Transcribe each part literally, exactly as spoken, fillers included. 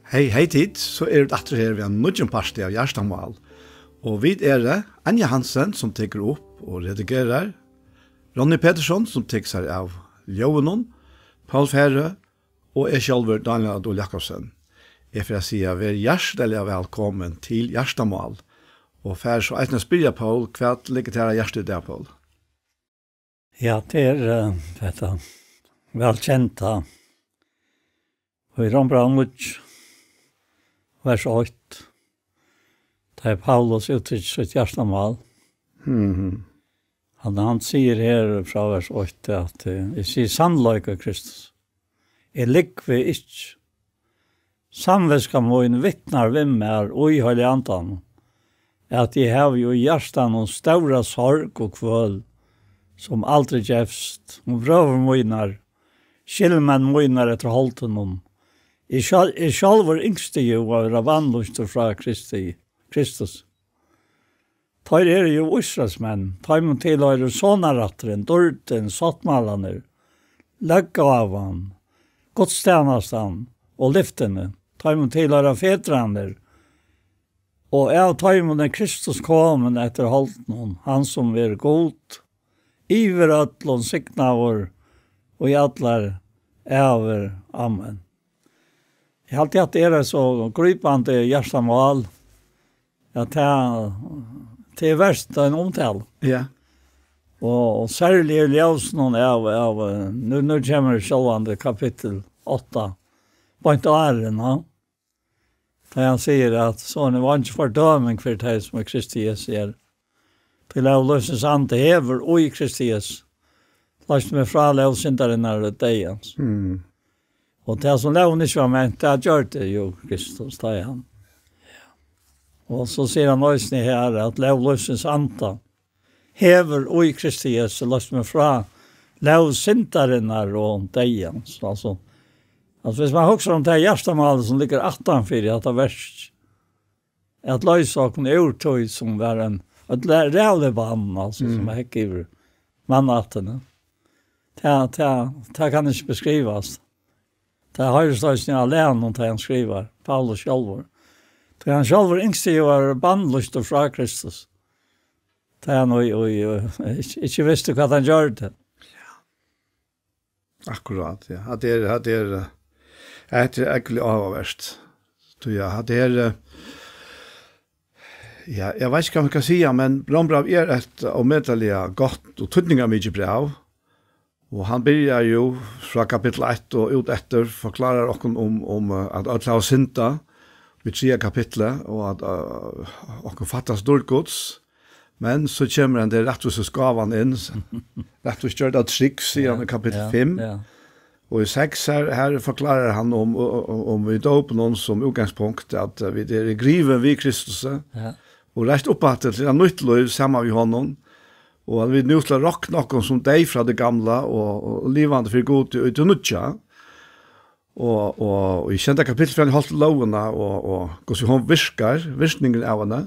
Hey, hey tit, so eru vit aftur her við ein nýggjum parti av Hjartamál. Og vit eru Anja Hansen, sum tekur upp og redigerar, Ronny Petersson, sum tekur sær av ljóðinum, Paul Færø og eg sjálvur, Daniel Adol Jakobsen. Eg fari at siga, ver hjartaliga vælkomin til Hjartamál. Og fari so eisini at spyrja Paul, hvat liggur tær á hjarta í dag, Paul? Ja, tað er, eh, hetta vælkenda. Og í Rómbrævinum níggju, vers eitt, tá er Paulus úttrykkir sítt hjartamál. Mhm. Hann, hann sigur her frá vers eitt at, eh, eg sigi sannleika, Kristus. Eg lúgvi ikki. Samvitska mín vitnar við mær í Heilaga Andanum, at eg havi í hjartanum stóra sorg og kvøl, sum aldri gevst, um brøður mínar, skyldmenn mínar eftir holdinum. Eg sjál-, eg sjálvur ynskti jú at vera bannlýstur frá Kristi, Kristus. Teir eru jú Ísraelsmenn, teimum tilhoyrir sonarætturin, dýrdin, sáttmálarnir, løggávan, gudstænastan og lyftini, teimum tilhoyra fedrarnir, og av teimum er Kristus komin eftir holdinum, hann sum er Gud, yvir øllum signaður í allar ævir. Amen. Eg haldi, at tað er eitt so grípandi hjartamál, at tað, tað er vert ein umtala. Ja. Og, og serliga í ljósinum av, av, eh, nú, nú kemur sjálvandi kapittul átta, beint áðrenn, ja. Tá hann sigur at so er nú eingin fordøming fyri tey, sum í Kristi Jesu eru. Tí lóg lívsins andi hevur í Kristi Jesu loyst meg frá lóg syndarinnar og deyðans. Mm. Og tað, sum lógin ikki var ment, tað gjørdi jú Kristus, tá er hann. Og so sigur hann eisini her, at lóg lívsins anda hevur í Kristi Jesu loyst meg frá lóg syndarinnar og deyðans. Altso, altso, viss man hugsar um tað hjartamálið, sum liggur aftan fyri hetta vers, at loysa okkum úr tí, sum var ein, eitt ræ-, ræðuligt bann, altso, sum Mm. hekk yvir mannaættina. Tað, tað, tað kann ikki beskrivast. Tað hoyrist eisini á læranum, tá hann skrivar, Paulus sjálvur. Tí hann sjálvur ynskti jú at vera bannlýstur frá Kristus. Tá hann í, í, í, ikki, ikki visti, hvat hann gjørdi. Akkurát, ja. Hatta er, hatta er, eh, hetta er ógvuliga áhugavert. Tí, ja, hatta er, eh, ja, eg veit ikki, hvat man skal siga, men Rómbræv er eitt ómetaliga gott og týdningarmikið bræv. Og hann byrjar jú frá kapittul eitt og út eftir, forklárar okkum um, um, eh, at øll hava syndað í triðja kapitli, og at, eh, okkum fattast dýrd Guds. Men so kemur hann, tað er rættvísisgávan inn. Rættvísgjørd av trúgv, sigur hann í Ja, kapittul ja, fimm. ja. Og í seks her, her forklárar hann um, um, um í dópinum sum útgangspunkt, at, eh, vit eru grivin við Kristusi Ja. og reist upp aftur til eitt nýtt lív saman við honum, og at vit nú skulu rokna okkum sum deyð frá tí gamla og, og livandi fyri Gud í, í tí nýggja. Og, og, og í sjeynda kapitli fer hann í holt lógina og, og hvussu hon virkar, virkningurin av henni.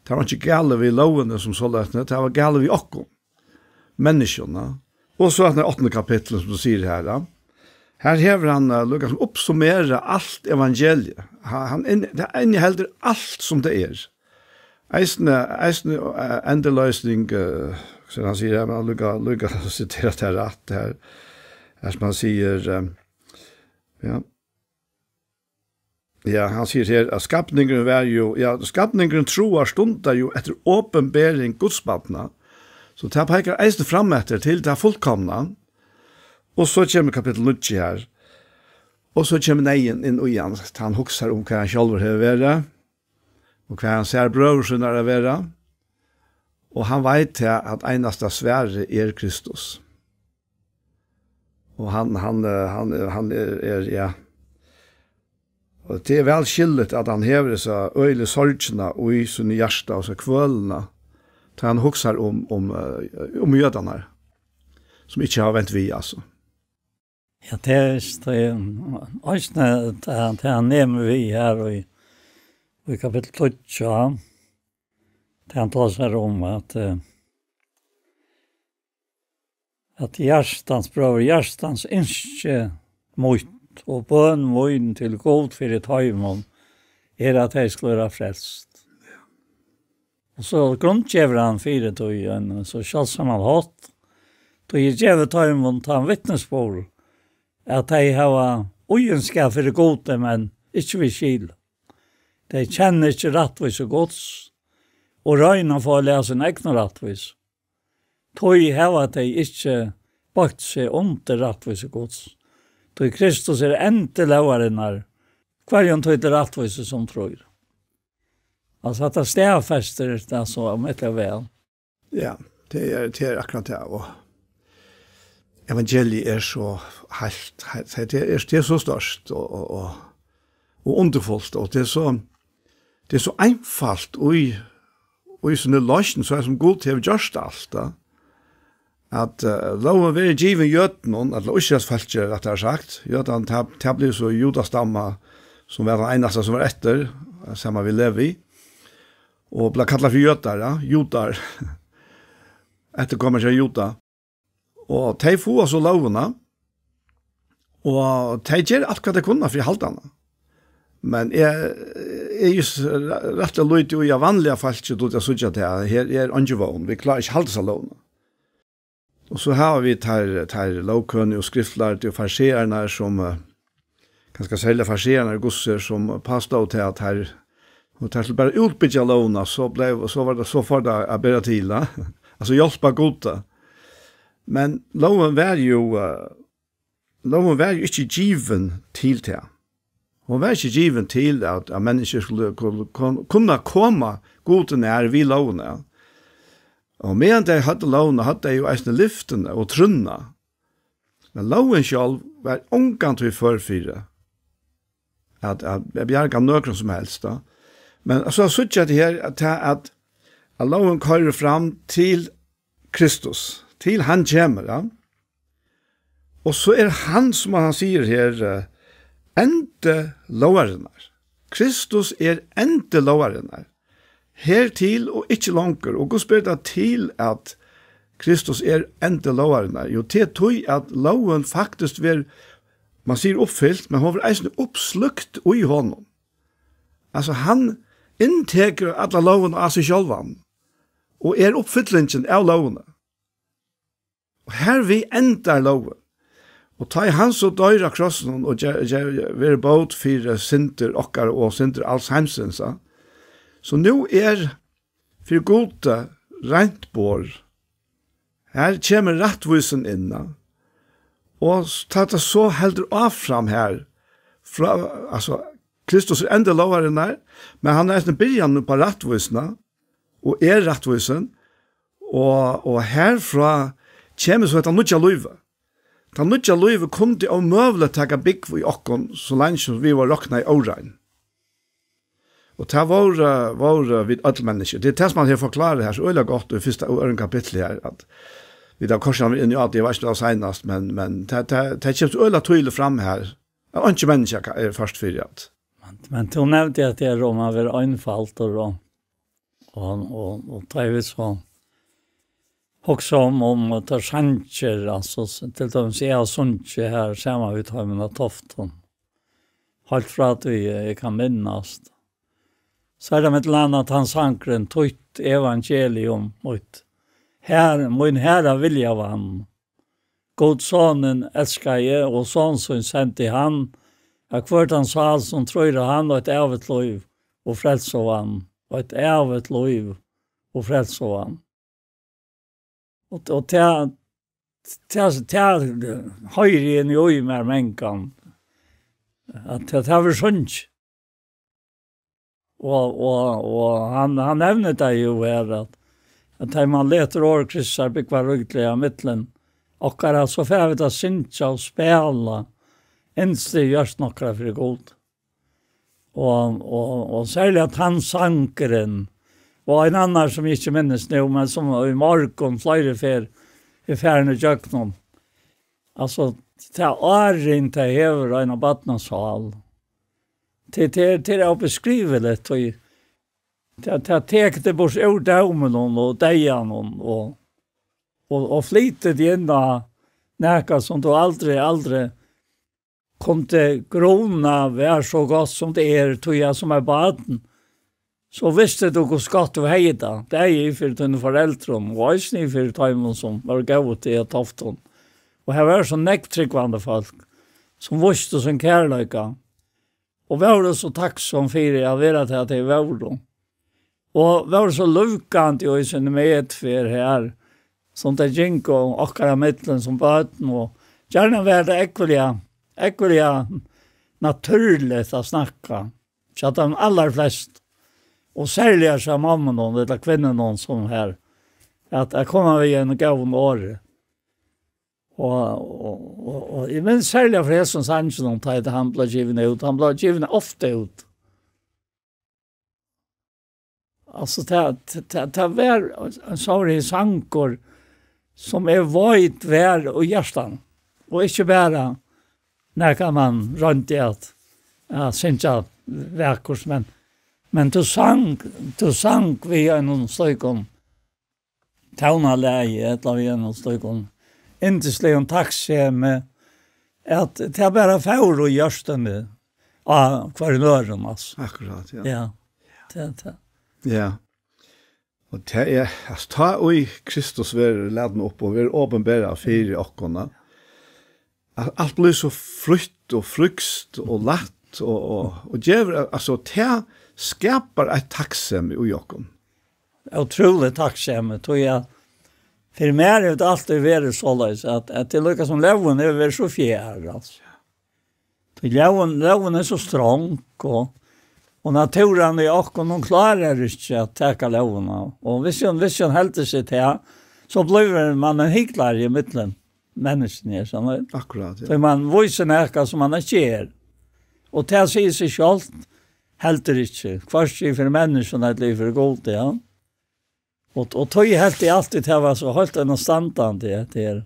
Tað var ikki galið við lógini sum soleiðis, tað var galið við okkum, menniskjum. Og so er tað áttanda kapittul, sum tú sigur her, ja. Her hevur hann, eh, líka sum uppsummerað alt evangeliið. Ha-, hann inn-, tað inniheldur alt sum tað er. Eisini, eisini, eh, endurloysing, eh, sum hann sigur her, men líka, líka sitera tað rætt her. Her sum hann sigur, eh, ja. Ja, hann sigur her, at skapningurin var jú, ja, skapningurin tráar, stundar jú eftir opinbering Gudsbarna. So tað peikar eisini fram eftir til tað fullkomna. Og so kemur kapittul níggju her. Og so kemur neyðin inn í hann, tá hann hugsar um hvar hann sjálvur hevur verið, og hvar hann sær brøður sínar at vera. Og hann veit tað, at einasta svarið er Kristus. Og hann, hann, eh, hann, eh, hann er, er, ja. Og tað er væl skilligt, at hann hevur hesa øgiligu sorgina í sínum hjarta og hesa kvølina, tá hann hugsar um, um, eh, um jødarnar, sum ikki hava vent við, altso. Ja, tað er, tað er eisini, tað, tað hann nemur við her í, í kapittul tíggju, ja. Tað hann tosar um at, eh, at hjartans, brøður, hjartans ynski mítt, og bøn mín til Gud fyri teimum, er, at tey skulu vera frelst. Og so grundgevur hann fyri tí ein so sjáldsaman hátt, tí eg gevi teimum tann vitnisburð, at tey hava íðinskap fyri Gudi, men ikki við skil. Tey kenna ikki rættvísi Guds, og royna at fáa lært sína egnu rættvísi. Tí hava tey ikki boygt seg undir rættvísi Guds. Tí Kristus er endi lógarinnar, hvørjum tí til rættvísi sum trýr. Altso, hetta staðfestir tað so ómetaliga væl. Ja, tað er, tað er akkurát tað, og evangeliið er so heilt, heilt, tað er, tað er so stórt og, og, og, og undurfult, og tað er so, tað er so einfalt í, í síni loysn, so sum Gud hevur gjørt alt, tá. At, eh, lógin verður givin jødunum, ella Ísraelsfólki, rættari sagt. Jødan, tað, tað bleiv so Júdastamma, sum var tann einasta, sum var eftir, saman við Levi. Og bleiv kallað fyri jødar, ja, Júdar. Eftirkomar hjá Júda. Og tey fáa so lógina, og tey gera alt, hvat tey kunnu, fyri at halda hana. Men eg, eg er júst rættiliga lítið í, at vanliga fólkið dugir at síggja tað, at her er eingin vón, vit klára ikki at halda hesa lógina. Og so hava vit teir, teir lógkønu og skriftlærdu og fariseararnar, sum, eh, kanska serliga fariseararnar í Guds her, sum påstóðu tað, at teir, og teir skuldu bara útbyggja lógina, so bleiv, so var tað, so fór tað at bera til, ja. Altso, hjálpa Gudi. Men lógin var jú, eh, lógin var jú ikki givin til tað. Hon var ikki givin til at, at menniskju skuldu ku-, kun-, kunna koma Gudi nær við lógini. Og meðan tey høvdu lógina, høvdu tey jú eisini lyftini og trúnna. Men lógin sjálv var ongantíð før fyri at, at, at bjarga nøkrum sum helst, tá. Men so síggja vit her, at, at, at lógin koyrir fram til Kristus, til hann kemur, ja. Og so er hann, sum hann sigur her, eh, endi lógarinnar. Kristus er endi lógarinnar. Hertil og ikki longur. Og hvussu ber tað til, at Kristus er endi lógarinnar? Jú, tað er tí, at lógin faktiskt verður, man sigur uppfylt, men hon verður eisini uppslúkt í honum. Altso, hann inntekur alla lógina á seg sjálvan og er uppfyllingin av lógini. Og hervið endar lógin. Og tá ið hann so doyr á krossinum og ger, ger, verður bót fyri syndir okkara og syndir als heimsins, ja, so nú er fyri Gudi reint borð. Her kemur rættvísin inn, ja. Og s-, tá tað so heldur áfram her, frá, altso, Kristus er endi lógarinnar, men hann er eisini byrjanin upp á rættvísina, og er rættvísin, og, og herfrá kemur so hetta nýggja lívið. Tað nýggja lívið kundi ómøguliga taka búgv í okkum, so leingi sum vit vóru roknaði órein. Og tað vóru, vóru vit øll menniskju. Tað er tað, sum hann her forklárar her so øgiliga gott í fyrsta og øðrum kapitli her, at vit hava koyrt hann inn í átt, eg veit ikki, tað var seinast, men, men tað, tað, tað kemur so øgiliga týðiligt fram her, at einki menniskja ka-, er ført fyri at. Men, men tú nevndi at tað er um at vera einfaldur og, og, og, og tá eg vil so hugsa um, um at tað sangir, altso, s-, til dømis, eg havi sungið her saman við teimum á Toftum, heilt frá tí eg, eg kann minnast. So er tað millum annað tann sangurin, Títt evangelium mítt, Her, mín Herra vilja vann. Gud Sonin elskaði og Son sín sendi hann, at hvør tann sál, sum trýr á hann, eitt ævigt lív og frelsu vann, eitt ævigt lív og frelsu vann. Og, og tað, tað, tað hoyri eg nú í mær mangan, at tað, tað verður sungið. Og, og, og hann, hann nevnir tað jú her, at, at tá man letur orð Krists búgva ríkliga millum okkara, so fara vit at syngja og spæla innst í hjørtum okkara fyri Gud. Og, og, og serliga tann sangurin, og ein annar sum eg ikki minnist nú, men sum í morgun fleiri ferð er farin ígjøgnum. Altso, tað árin tað hevur eina barnasál. Tað, tað, tað er óbeskriviligt, tí tað, tað tekur teg burtur úr dóminum og deyðanum og, og, og flytur teg inn á nakað sum tú aldri, aldri kundi gruna var so gott sum tað er, tí at sum eitt barn, so visti tú, hvussu gott tú hevði tað, bæði fyri tínum foreldrum og eisini fyri teimum, sum vóru góð við teg á Toftum. Og har var so nógv trúgvandi fólk, sum vístu sín kærleika, og vóru so takksom fyri at vera tað, tey vóru. Og vóru so lúkandi í síni medferð har, sum tey gingu okkara millum sum børn, og gjarna var tað ógvuliga, ógvuliga natúrligt at snakka, hjá teimum allarflestu, og serliga hjá mammunum ella kvinnunum sum har, at, at koma við einum góðum orði. Og, og, og, og eg minnist serliga frá hesum sanginum, tá ið hann bleiv givin út. Hann bleiv givin ofta út. Altso, tað, tað, tað var ein sovorðin sangur, sum eg veit var í hjartanum, og ikki bara nakað, man royndi at, at syngja vakurt, men, men tú sang, tú sang við einum slíkum tónalagi, ella við einum slíkum yndisligum takksemi, at tað bara fór í hjørtuni á hvørjum øðrum, altso. Akkurát, ja. Ja, tað, tað. Ja. Og tað er, altso, tá ið Kristus verður latin upp og verður opinberað fyri okkum, at alt blívur so frítt og frískt og lætt og, og, og gevur, altso, tað skapar eitt takksemi í okkum. Ótrúligt takksemi, tí at fyri mær hevur tað altíð verið soleiðis, at, at tað er líka sum lógin hevur verið so fjær, altso. Tí lógin, lógin er so strong, og, og natúran í okkum, hon klárar ikki at taka lógina. Og hvis hon, hvis hon heldur seg til, so blívur man ein hyklari í millum menniskjuni, er sannlíkt. Akkurát, ja. Tí man vísir nakað sum man ikki er. Og tað sigur seg sjálvt, heldur ikki. Hvørki fyri menniskjum ella fyri Gud, ja. Og, og tí helt eg altíð, tað var so heilt enn standandi, at tað er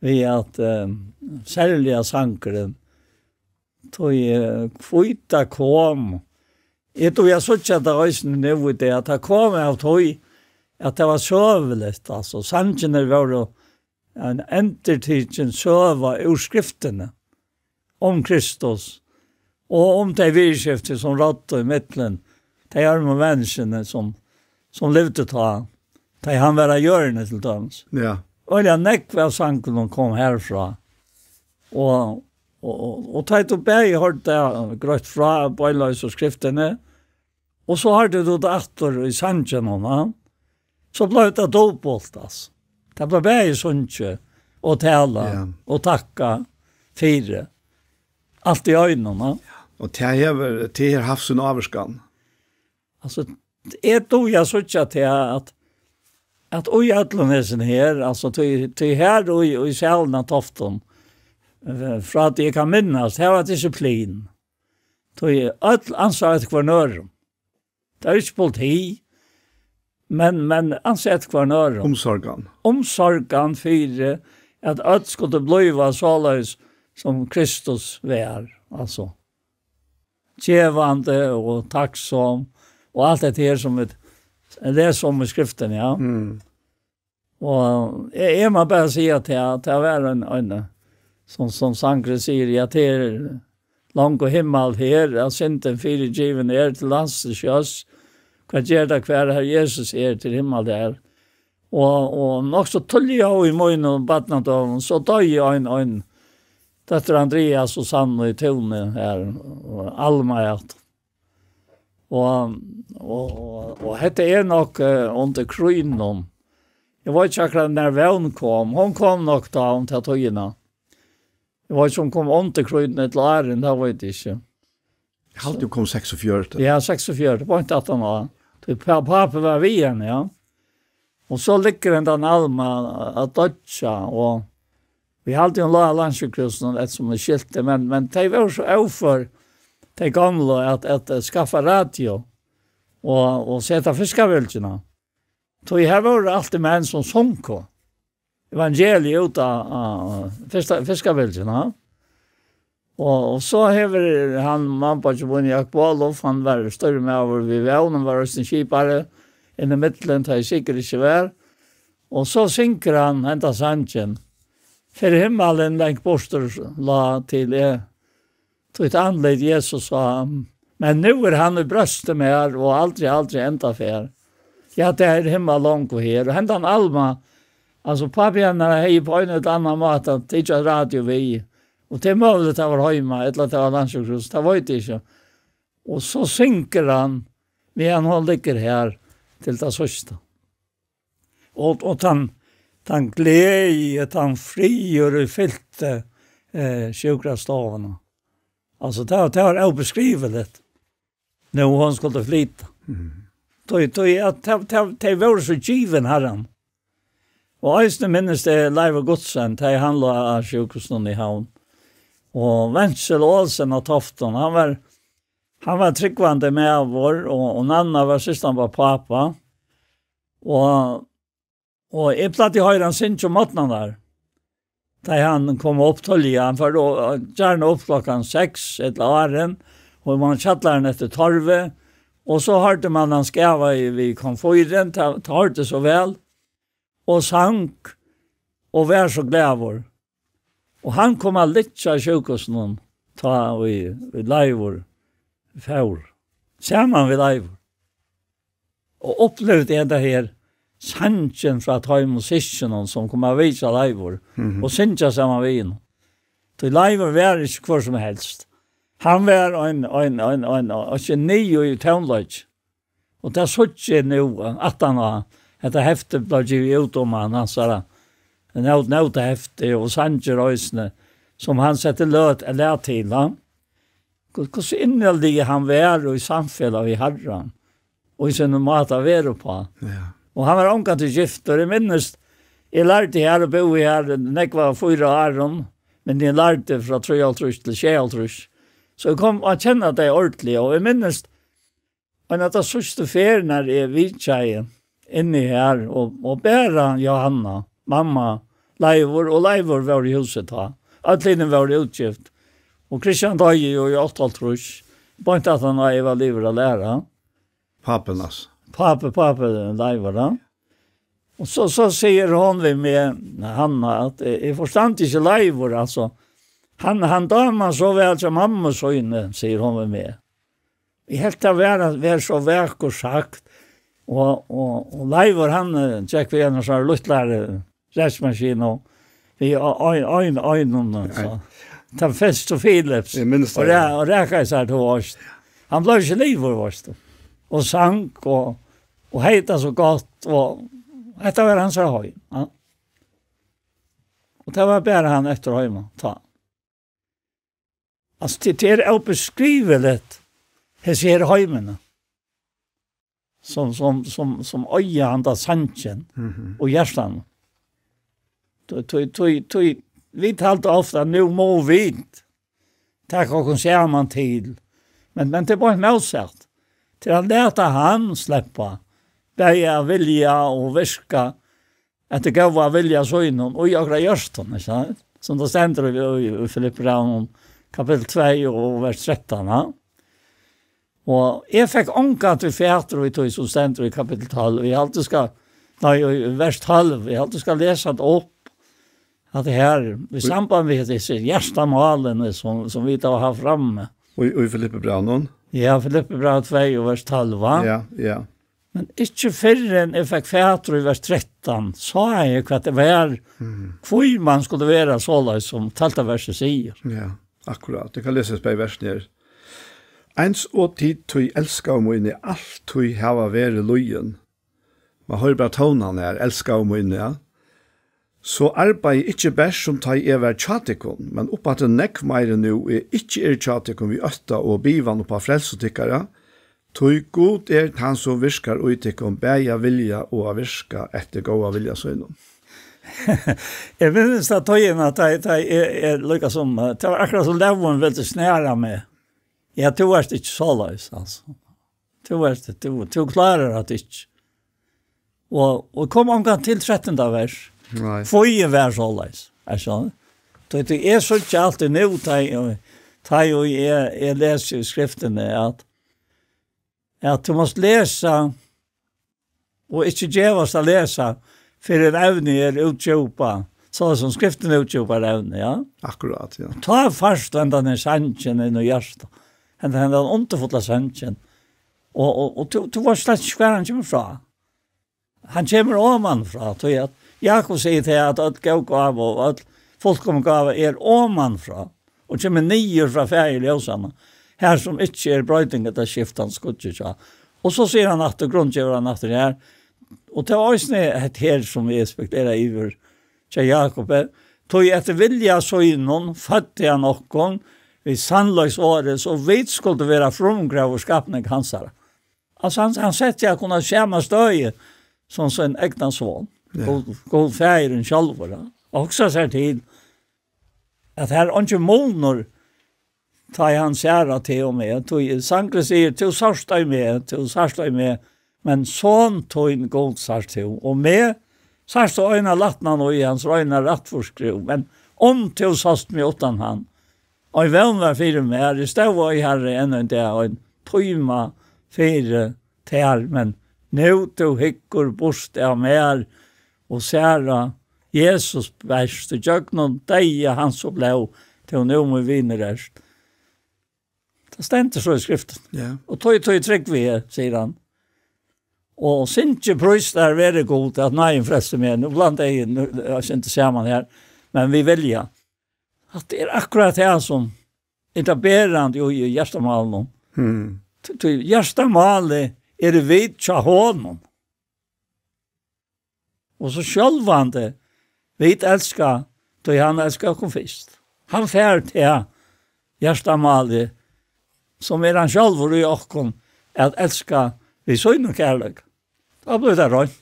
við at, eh, serliga sangurin, tí, eh, hvíta kom. Eg dugi at síggja tað eisini nú í dag, at tað kom av tí, at tað var søguligt, altso, sangirnir vóru ein endurtikin søga úr skriftini um Kristus, og um tey viðurskifti, sum ráddu í millum tey ørmu menniskjuni, sum, sum livdu tá, tá ið hann var á jørðini, til dømis. Ja. Øgiliga nógv av sangunum kom harfrá. Og, og, og, og tá ið tú bæði hoyrdi tað greitt frá beinleiðis úr skriftini, og so hoyrdi tú tað aftur í sanginum, ha? So bleiv tað dupult, altso. Tað bleiv bæði sungið og talað, ja, og takkað fyri. Alt í einum, ha? Og tað hevur, tað hevur havt sín ávirkan. Altso, eg dugi at síggja tað at, at í øllum hesum her, altso, tí, tí her í, í salinum á Toftum, eh, frá tí eg kann minnast, her var disiplin. Tí øll ansaðu eftir hvørjum øðrum. Tað er ikki politi, men, men ansaðu eftir hvørjum øðrum. Umsorgan. Umsorgan fyri at øll skuldu blíva soleiðis, sum Kristus var, altso, gevandi og takksom, og alt hetta her sum vit lesa um í skriftini, ja. Mm. Og eg, eg má bara siga, at tað, tað var ein, ein, sum, sum sangurin sigur, ja, tað er long og himmal her, at syndin fyrigivin er til lands til sjós. Hvat ger tað, hvar Harrin Jesus er, til himmal er. Og, og nokk so tíðliga í mínum barnadøgum, so doyði ein, ein dóttir Andreas og Sannu í Túni her, og Alma æt. Og, og, og, og hetta er nokk, eh, undir krígnum. Eg veit ikki akkurát, nær Vón kom. Hon kom nokk tá um ta tíðina. Eg veit ikki, um hon kom undir krígnum ella áðrenn, tað veit eg ikki. Eg haldi, hon kom seksogfjøruti. Ja, seksogfjøruti, beint aftan á. Tí pá-, pápi var við henni, ja. Og so liggur hendan Alma at doyggja, og vit halda, hon lá á Landssjúkrahúsinum, eftir sum vit skiltu, men, men tey vóru so ófør, tey gomlu, at, at, at skaffa radio og, og seta fiskabjálkin á. Tí her vóru altíð menn sum sungu evangeliið út á, á, á fyrsta, fiskabjálkin, ha? Og, og so hevur hann, mammubeiggi mín, Jákup Olof, hann var stýrimaður við Vón, hann var eisini skipari inn í millum, tá ið sikkurt ikki var. Og so syngur hann henda sangin, Fyri himmalin langt burtur lá til eg, títt andlit, Jesus, sá. Men nú er hann í brjósti mær, og aldri, aldri enda fer. Ja, tað er himmal longu her. Og hendan Alma, altso, pápi hennara hevði á ein ella annan máta tikið eitt radio við. Og tað er møguligt, tað var heima, ella tað var á sjúkrahúsinum, tað veit eg ikki. Og so syngur hann, meðan hon liggur her, til tað síðsta. Og, og tann, tann gleði, tann friður, ið fylti, eh, sjúkrastovuna. Altso, tað, tað var óbeskriviligt, nú hon skuldi flyta. Mhm. Tí, tí at tað, tað, tey vóru so givin Harranum. Og eisini minnist eg Leivur Guldsen, tá hann lá á sjúkrahúsinum í Havn. Og Wenzel Olsen á Toftum, hann var, hann var trúgvandi maður, og, og Nanna var systir við pápa. Og, og eg plagdi at hoyra hann syngja um morgnarnar, tá hann kom upp tíðliga. Hann fór gjarna upp klokkan seks ella áðrenn, og man kjallaran eftir tørvi, og so hoyrdi man hann skavaði við komfýrin, tað, tað hoyrdist so væl, og sang, og var so glaður. Og hann kom at liggja á sjúkrahúsinum, tá ið, ið Leivur fór, saman við Leivur. Og upplivdi henda her sangin frá teimum systkinum, sum kom at vitja Leivur, mhm, og syngja saman við honum. Tí Leivur var ikki hvør sum helst. Hann var ein, ein, ein, ein, ein geni í tónleiki. Og tað síggi eg nú, aftan á hetta heftið bleiv givið út um hann, hansara nót-, nótahefti og sangir eisini, sum hann setti løt, lat til, ha? Hvussu inniliga hann var í samfelag við Harran, og í sínum máta at vera uppá. Ja. Og hann var ongantíð giftur. Eg minnist, eg lærdi her og búði her nógv av fýra árum, men eg lærdi frá trýoghálvtrýss til sjeyoghálvtrýss. So eg kom at kenna tey ordiliga, og eg minnist, ein av teimum síðstu ferðirnar eg vitjaði inni her, og, og bara Jóhanna, mamma, Leivur, og Leivur vóru í húsi tá. Øll hini vóru útgift. Og Kristian doyði jú í áttaoghálvtrýss. Beint at hann var liðugur at læra. Pápin, altso. Pápi, pápi Leivur, ja. Og so, so sigur hon við meg, Hanna, at eg, eg forstandi ikki Leivur, altso. Hann, hann dámar so væl hjá mammu síni, sigur hon við meg. Eg helt tað vera, vera so vakurt sagt. Og, og, og Leivur, hann, eh, gekk við eina sånn lítlari, eh, reskmaskinu, og við ein, ein, einum, altso. Nei. Tað fyrst til Philips. Eg minnist og tað, ja. Ra-, og rakaði sær til oss. Hann bleiv ikki liðugur, veitst tú. Og sang, og, og hevði tað so gott, og hetta var hansara heim, ja. Og tað var bara hann eftir heima, tá. Altso, tað, tað er óbeskriviligt, hesi her heimini, sum, sum, sum, sum eiga handa sangin, mhm, og hjartan. Tí, tí, tí, tí, vit halda ofta, nú mugu vit taka okkum saman til. Men, men tað er bara mótsatt. Til at lata hann sleppa, bæði at vilja og virka, at tað góða vilja sínum í okra hjørtum, ikki sant? Sum tað stendur í, í, í Filippibrævinum, kapittul tvey og vers trettan, ha? Og eg fekk ongantíð fatur í tí sum stendur í kapittul tólv. Eg haldi, eg skal, nei, í vers tólv, eg haldi, eg skal lesa tað upp, at tað her, í samband við hesi hjartamálini, sum, sum vit hava havt frammi. Og í, í Filippibrævinum? Ja, Filippibræv tvey og vers tólv, va? Ja, ja. Men ikki fyrr enn eg fekk fatur í vers trettan, sá eg hvat tað var, mhm, hví mann skuldi vera soleiðis, sum tólvta versið sigur. Ja, akkurát. Eg kann lesa eitt par vers her. Eins og tit, tí elskaðu míni, altíð hava verið lýðin. Man hoyrir bara tónan her, elskaðu míni, ja. So arbeiði ikki bert, sum tá eg var hjá tykkum, men uppaftur nógv meiri, nú eg ikki eri hjá tykkum, við ótta og bivan upp á frelsu tykkara, tí Gud er tann, sum virkar í tykkum, bæði at vilja og at virka eftir góða vilja sínum. Eg minnist, at tøyin, at tað, tað er, er líka sum, eh, tað var akkurát sum lógin vildi snara meg. Ja, tú ert ikki soleiðis, altso. Tú ert, tú, tú klárar hatta ikki. Og, og kom ongan til trettanda vers. Nei. Hví eg var soleiðis, er so. Tí, tí eg síggi altíð nú, tá eg, tá eg, eg, eg lesi í skriftini, at, at tú mást lesa og ikki gevast at lesa, fyrr enn evnið er útdjúpað, So sum skriftin útdjúpar evnið, ja. Akkurát, ja. Tá fært tú hendan her sangin inn í hjartað. Hendan, hendan undurfulla sangin. Og, og, og tú, tú veitst slett ikki, hvar hann kemur frá. Hann kemur omanfrá, tí at Jakob sigur til at øll góð gáva og øll fullkomin gáva er omanfrá, og kemur niður frá Faðir ljósanna, har sum ikki er broyting ella skiftandi skuggi hjá. Og so sigur hann aftur, grundgevur hann aftur her, og tað var eisini hetta her, sum eg spekulaði yvir, hjá Jakobi, tí eftir vilja sínum føddi hann okkum við sannleiks orði, so vit skuldu vera frumgróður skapning hansara. Altso, hann, hann setti okkum á sama støði sum sín egna son. Ja. Gud, Gud Faðirin sjálvur, ja. Og hugsa sær til, at her er eingin munur, tá ið hann sær á teg og meg. Tí sangurin sigur, "Tú sært ei meg, tú sært ei meg, men son tín, Gud, sært tú. Og meg sært tú eina lætnan í hans reina rættvísiskrúð, men um tú sást meg uttan hann, ei vón var fyri mær, eg stóð ei, Harri, enn ein dag, ein tíma fyri tær, men nú tú hyggur burt av mær og sær á Jesus bert, ígjøgnum deyða hans og blóð, tú nú mín vinur ert." Tað stendur so í skriftini. Ja. Og tøy, tøy trúgvi eg, sigur hann. Og syngi prís tær veri Gud, at náðin frelsti meg. Nú blandi eg, nú, eg syngi saman her, men vit vilja. At tað er akkurát tað sum er tað berandi í, í hjartamálinum. Hmm. Tí, tí hjartamálið er vit hjá honum. Og so sjálvandi, vit elska, tí hann elskar okkum fyrst. Hann fær tað hjartamálið, sum er hann sjálvur í okkum, at elska við sínum kærleika. Tá blívur tað reint.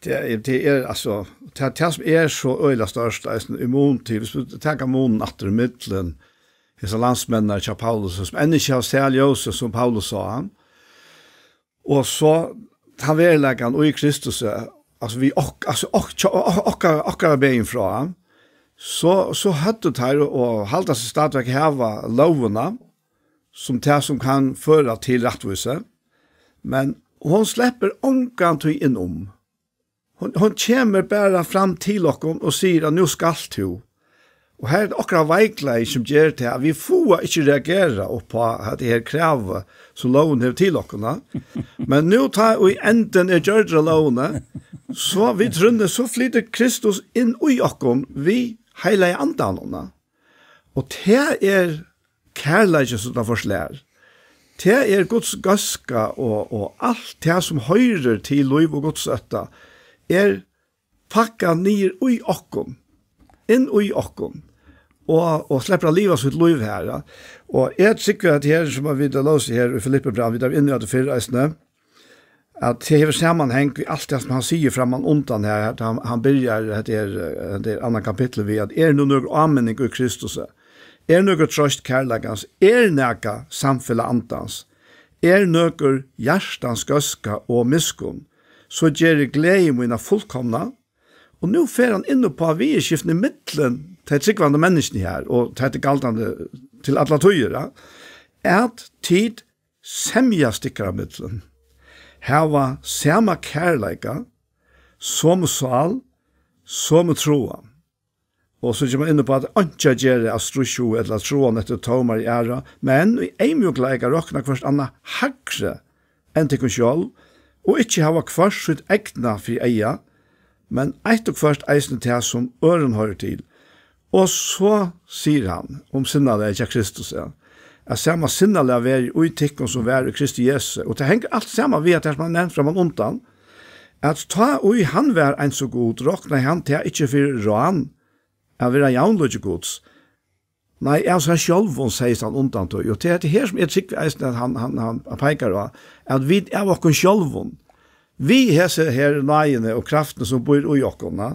Tað er, tað er, altso, tað, tað sum er so øgiliga stórt, eisini í mun til, viss vit taka munin aftur í millum hesar landsmenninar hjá Paulus, sum enn ikki hava sæð ljósið, sum Paulus sá hann, og so tann veruleikan í Kristus, altso, við ok-, altso, ok-, hjá-, ok-, okkara, okkara vegin frá, so, so høvdu teir og halda seg stadigvæk hava lógina, sum tað sum kann føra til rættvísi, men hon sleppur ongantíð inn um. Hon, hon kemur bara fram til okkum og sigur, at nú skalt tú. Og her er tað okkara veikleiki, sum ger tað, at vit fáa ikki reagera upp á hetta her kravið, sum lógin hevur til okkum, ja. Men nú, tá ið endin er gjørdur á lógini, so við trúnni, so flytur Kristus inn í okkum við Heilaga Andanum, ja. Og tað er kærleikin, sum tað forslær. Tað er Guds góðska og, og alt tað, sum hoyrir til lív og Guds ótta, er pakkað niður í okkum, inn í okkum, og, og sleppur at liva sítt lív her, ja. Og eg trúgvi, at her, sum vit lósu her í Filippibrævinum, vit vóru inni á tað fyrr eisini, at tað hevur samanhang við alt tað, sum hann sigur framman undan her, at hann, hann byrjar, hetta er, hetta er annað kapittul við, at er nú nøkur áminning í Kristusi, er nøkur troyst kærleikans, er nakað samfelag andans, er nøkur hjartans góðska og miskunn, so geri gleði mína fullkomna. Og nú fer hann inn upp á viðurskiftini millum tey trúgvandi menniskjuni her, og tað er galdandi til allar tíðir, ja, at tit semjast tykkara millum, hava sama kærleika, somu sál, somu tráan. Og so kemur hann inn upp á, at einki at gera av stríðshug ella tráan eftir tómari æru, men í eyðmjúkleika rokna hvørt annað hægri enn tykkum sjálv, og ikki hava hvørt sítt egna fyri eyga, men eitt og hvørt eisini tað, sum øðrum hoyrir til. Og so sigur hann um sinnalagið hjá Kristus, ja, at sama sinnalag veri í tykkum, sum var í Kristi Jesu. Og tað hongur alt saman við, at tað, sum hann nevnt framman undan, at tá ið hann var eins og Gud, roknaði hann tað ikki fyri rán at vera javnlíki Guds, nei, av sær sjálvum segði hann undan tí. Og tað er hetta her, sum eg trúgvi eisini, at hann, hann, hann peikar á, at vit av okkum sjálvum, við hesi her náðini og kraftini, sum býr í okkum, na?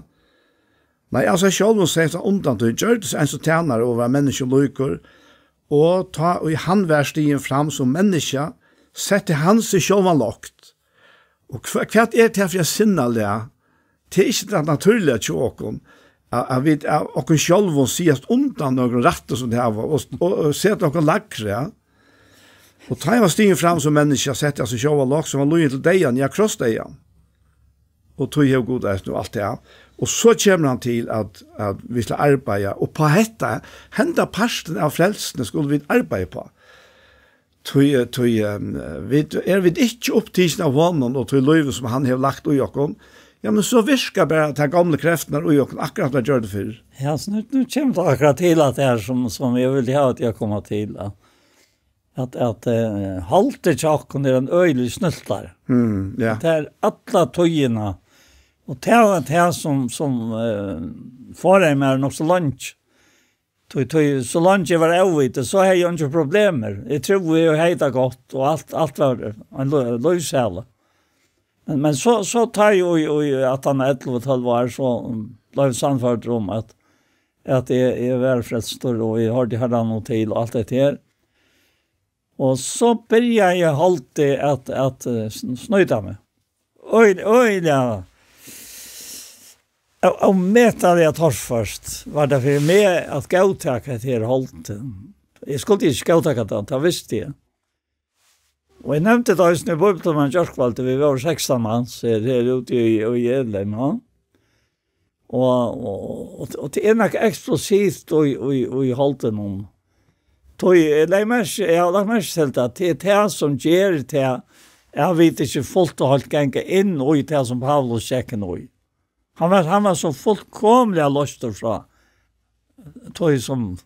Nei, av sær sjálvum segði hann undan tí, gjørdist eins og tænari og var menniskjum líkur, og tá ið hann var stigin fram sum menniskja, setti hann seg sjálvan lágt. Og hva, hvat er tað fyri sinnalag? Tað er ikki tað natúrliga hjá okkum, at, at vit av okkum sjálvum sigast undan nøkrum rætti, sum tey hava, og, og, og seta okkum lægri, ja. Og tá hann var stigin fram sum menniskja, setti hann seg sjálvan lágt, sum var lýðin til deyðan, ja, krossdeyðan. og tí hevur Gud eisini og alt tað. Og so kemur hann til at, at vit skulu arbeiða, og uppá hetta, henda partin av frelsuni skulu vit arbeiða uppá. Tí, tí, eh, vit, eru vit ikki upptikin av honum og tí lívi sum hann hevur lagt í okkum, ja, men so virka bara tær gomlu kreftirnar í okkum, akkurát sum tær gjørdu fyrr. Ja, so nú, nú kemur tað akkurát til at tað er sum, sum eg vil hava at eg koma til, at, at, at eh, haldið hjá okkum er ein øgilig snyltari. Mm, ja. Tað er alla tíðina. Og tað var tað sum, sum eh, foreignar nokk so leingi. Tí, tí, so leingi eg var óviti, so hevði eg eingi problemir. Eg trúði, eg hevði tað gott, og alt, alt var ein lí-, lívsæla. Men, men so, so tá eg í, í, at hann ellivu, tólv ár, so um, bleiv sannførdur um, at, at eg, eg var frelstur, og eg hoyrdi Herran nú til, og alt dette her. Og so byrjaði eg hálvtið at, at eh, sn-, snýta meg. Øgiliga, øgiliga. Ó-, ómetaliga torført var tað fyri meg at góðtaka hetta her hálvtið. Eg skuldi ikki góðtaka tað, tað visti eg. Og eg nevndi tað eisini í Bíbliutíman gjárkvøldið, vit vóru sekstan mans her, her úti í, í Elim, ja. Og, og, og, og tað er nakað eksplosivt í, í, í hálvtýnum. Tí eg legði merki, eg havi lagt merki til tað, tað er tað sum ger tað, at vit ikki fult og heilt ganga inn í tað sum Paulus gekk inn í. Hann var, hann var so fullkomiliga loystur frá tí sum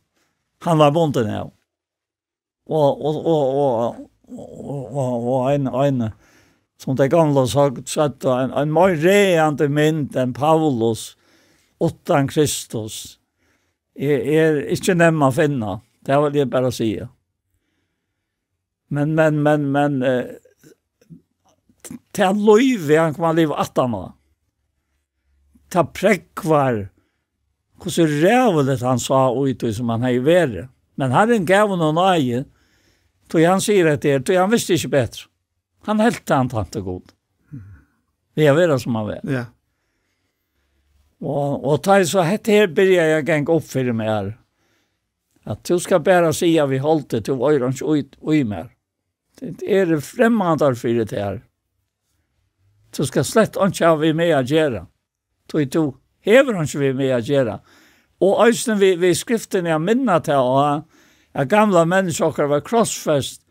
hann var bundin av. Og, og, og, og, og, og, og ein, ein, sum tey gamlu søgdu, søgdu, ein, ein meir ræðandi mynd enn Paulus uttan Kristus er, er ikki nemt at finna. Tað vil eg bara siga. Men, men, men, men, eh, tað lívið, hann kom at liva aftan á. Tað prógvar, hvussu ræðuligt hann sá út, í tí sum hann hevði verið. Men Harrin gav honum náði, tí hann sigur hetta her, tí hann visti ikki betri. Hann helt, hann tænti Gud. Við at vera sum hann var. Ja. Og, og tá eg so hetta her byrjaði at ganga upp fyri mær, at tú skal bara siga við holdið, tú eigur einki í, í mær. Tað eru fremmandar fyri tær. Tú skal slett einki hava við meg at gera. Tí tú hevur einki við meg at gera. Og eisini við, við skriftini at minna tað á, at gamla menniskja okkara var krossfest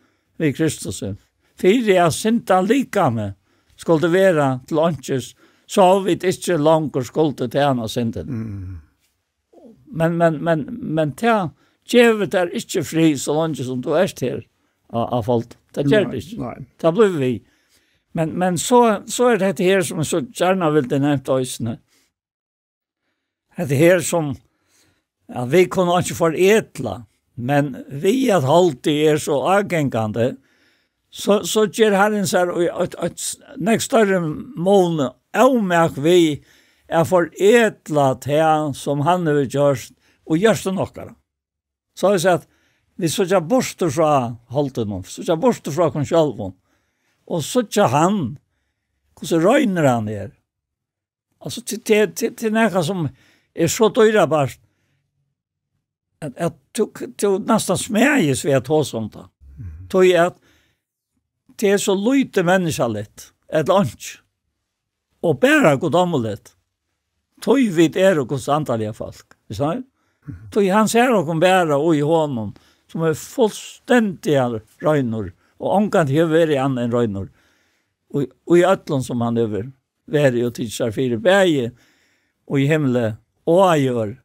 við Kristusi. Fyri at synda likami skuldi vera til einkis, so vit ikki longur skuldu tæna syndini. Mm. Men, men, men, men tað gevur tær ikki frið, so leingi sum tú ert her á, á fold. Tað ger tað ikki. Nei. Tað blívur við. Men, men so, so er tað hetta her, sum eg so gjarna vildi nevnt eisini. Hetta her sum, ja, vit kunnu ikki forætla, men við at holdið er so ágangandi, so, so ger Harrin sær í eitt, eitt s-, nógv størri mun ómak við at forætla tað, sum hann hevur gjørt í hjørtum okkara. Soleiðis at vit síggja burtur frá holdinum, síggja burtur frá okkum sjálvum, og síggja hann, hvussu reinur hann er. Altso, til, til, til, til nakað sum er so dýrabært, at, at tú, tú næstan smæðist við at tosa um tað. Mhm. Tí at tað er so lítið menniskjaligt, ella einki, og bara guddómligt. Tí vit eru Guds andaliga fólk, veitst tú? Mhm. Tí hann sær okkum bara í honum, sum er fullstendiga reinur, og ongantíð hevur verið annað enn reinur, og í, í øllum sum hann hevur verið og tikið sær fyri, bæði í himli og á jørð,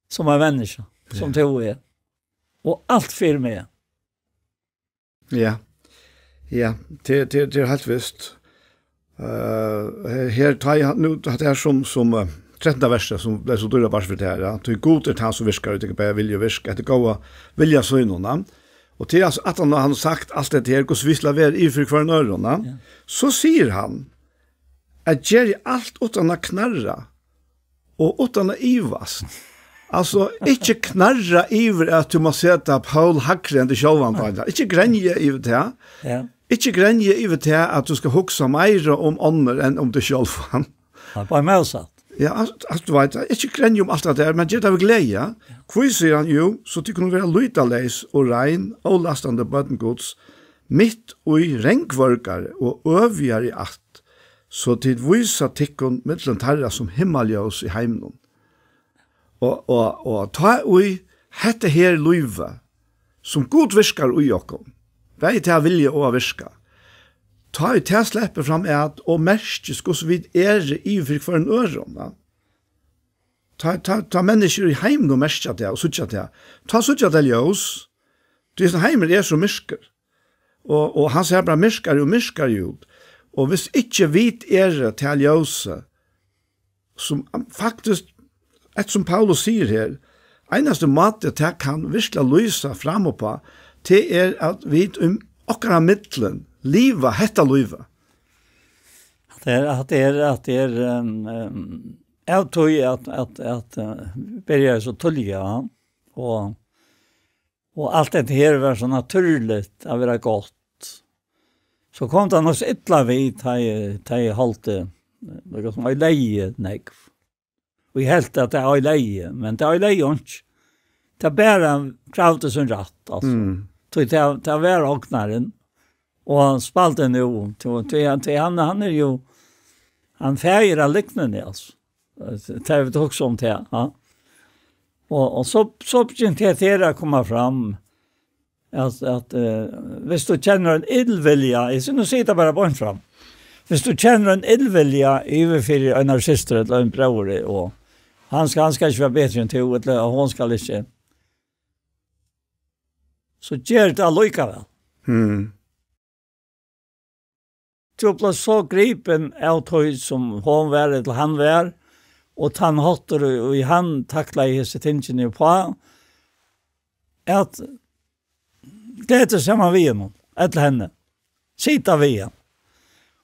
sum ein menniskja, sum Ja. tú er. Og alt fyri meg. Ja. Ja, tað, tað, tað er heilt vist. Eh, her, her, tá eg, nú, hatta her sum, sum, eh, trettanda versið, sum bleiv so dýrabært fyri tær, ja. Tí Gud er tann, sum virkar í tykkum bæði vilja og virk, eftir góða vilja sínum, ja. Og til, altso, at hann, hann har sagt alt hetta her, hvussu vit skulu vera yvir fyri hvørjum øðrum, ja. Ja. So sigur hann, at geri alt uttan at knarra og uttan at ivast. Altso, ikki knarra yvir, at tú mást seta Poul hægri enn teg sjálvan, Daniel. Ikki grenja yvir tað. Ja. Ikki grenja yvir tað, at tú skalt hugsa meira um onnur enn um teg sjálvan. Ja, bara mótsatt. Ja, altso, altso, tú veitst, ikki grenja um alt tað har, men ger tað við gleði, ja. Ja. Hví, sigur hann, jú, so tit kunnu vera lýtaleys og rein, ólastandi børn Guds, mitt í rangvørgari og øvigari ætt, so tit vísa tykkum millum teirra sum himmaljós í heiminum. Og, og, og tá í hetta her lívið, sum Gud virkar í okkum, bæði tað vilja og at virka, tá í tað sleppur fram at og merkist, hvussu vit eru yvir fyri hvørjum øðrum, ja. Tá, tá, tá menniskjur í heiminum merkja tað og síggja tað, tá síggja tað ljós, tí hesin heimur er so myrkur. Og, og hann sær bara myrkari og myrkari út. Og hvis ikki vit eru tað ljósið, sum faktiskt, eftir sum Paulus sigur her, einasti máti tað kann virkilega lýsa fram uppá, tað er at vit um okkara millum liva hetta lívið. At det er, at det er, at det er um, um, av tog at, at, at uh, byrja så tulliga, ja. Og Og alt dette her var så naturligt at være godt. Så kom det nok så illa vi, da jeg, da jeg holdt det, det var som en leie, nei. Vi helt at det var en leie, men det var en leie, ikke. Det bare kravte sin rett, altså. Mm. Så det, det var åknaren, og han spalte nå, til, til, til han, han er jo, han feirer av liknende, altså. Det har vi også om til, ja. Og, og så, så begynte jeg til å komme fram, at, at uh, hvis du kjenner en illvilja, jeg synes, nå sier jeg bare på en fram, hvis du kjenner en illvilja, overfor en av søstre eller en bror, og han skal, han skal ikke være bedre enn du, eller hun skal ikke, så gjør det allikevel. Mm. Tú bleiv so gripin av tí, sum hon var, ella hann var, og tann háttur, og í hann taklaði hesi tingini uppá, at gleðast saman við honum, ella henni, sita við hann.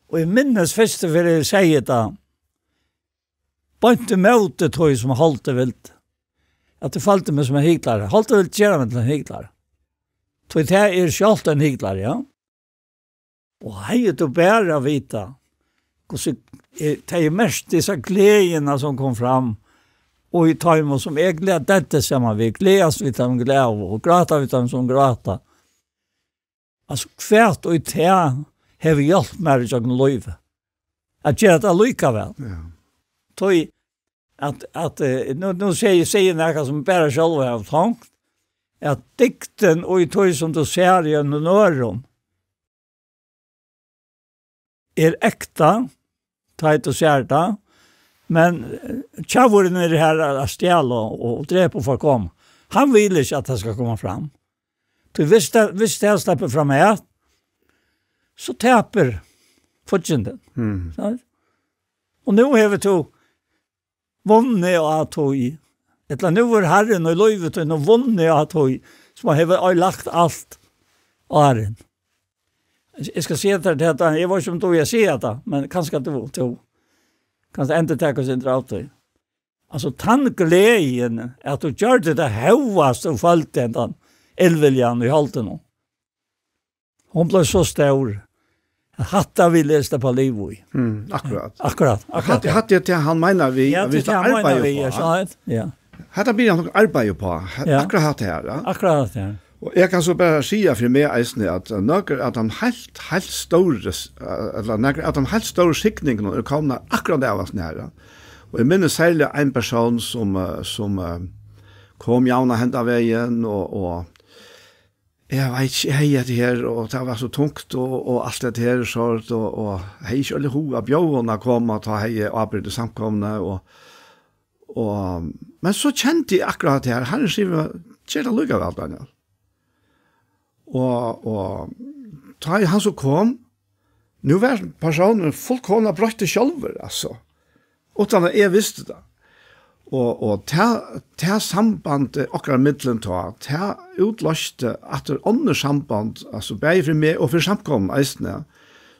Og eg minnist fyrstu ferð eg segði tað, beint ímóti tí, sum Holti vildi, at eg føldi meg sum ein hyggelari. Holti vildi gera meg til ein hyggelara. Tí tað er sjálvt ein hyggelari, ja. Og hevði tú bara vitað, hvussu, eh, tað er mest dessa gleðina, sum kom fram, og í teimum, sum eg gleðaði saman við, gleðast við teimum gleðaðu, og gráta við teimum, sum gráta. Altså, hvat og tað hevur hjálpt mær í gjøgnum lívið. At gera tað allíkavæl. Ja. Tí at, at eh, nú, nú sigi, sigi eg nakað sum bara sjálv hava tonkt, at dygdin og í tí sum tú sær í einum øðrum er ekta, tá tú sær tað, men eh, tjavrin er her at stjala og, og drepa og forkoma. Hann vil ikki at tað skal koma fram. Tí hvis tað, hvis tað sleppur fram her, so tapir fíggindin. Mm. Og nú hevur tú vunnið á tí. Ella nú er Harrin í lívi tínum og vunnið á tí, sum hevur oyðilagt alt áðrenn. Eg skal siga tær tað, eg veit ikki um tú vil siga tað, men kanska tú, tú kanst endurtaka eitt sindur av tí. Altso, tann gleðin, at tú gjørdi tað hóast tú føldi hendan illviljan í holdinum. Hon bleiv so stór, at hatta vil eg sleppa lív í. Mm, akkurát. Akkurát, akkurát. Hatta, hatta er tað, hann meinar við, ja, at vit tað, hann meinar arbeiða við, uppá, ja, ja. Hatta byrjar hann arbeiða uppá, ja. Akkurát hatta her, ja. Akkurát hatta her. Og eg kann so bara siga fyri meg eisini, at nøkur av teimum heilt, heilt stóru, eh, ella nøkur av teimum heilt stóru signingum er komnar akkurát av hasum her, ja. Og eg minnist serliga ein persón sum, eh, sum eh, kom javnan hendan vegin, og, og eg veit ikki, eg hevði hetta her, og tað var so tungt, og, og alt hetta her, sort, og, og hevði ikki øgiliga hug at bjóða honum at koma, tá hevði eg ábyrgd í samkomuni, og, og, men so kendi eg akkurát hetta her, Harrin sigur, ger tað allíkavæl, Daniel. Og, og tá ið hann so kom, nú var persónurin fullkomiliga broyttur sjálvur, altso, uttan at eg visti tað. Og, og tað, tað sambandið okkara millum tá, tað útloysti aftur onnur samband, altso bæði fyri meg og fyri samkomuna eisini,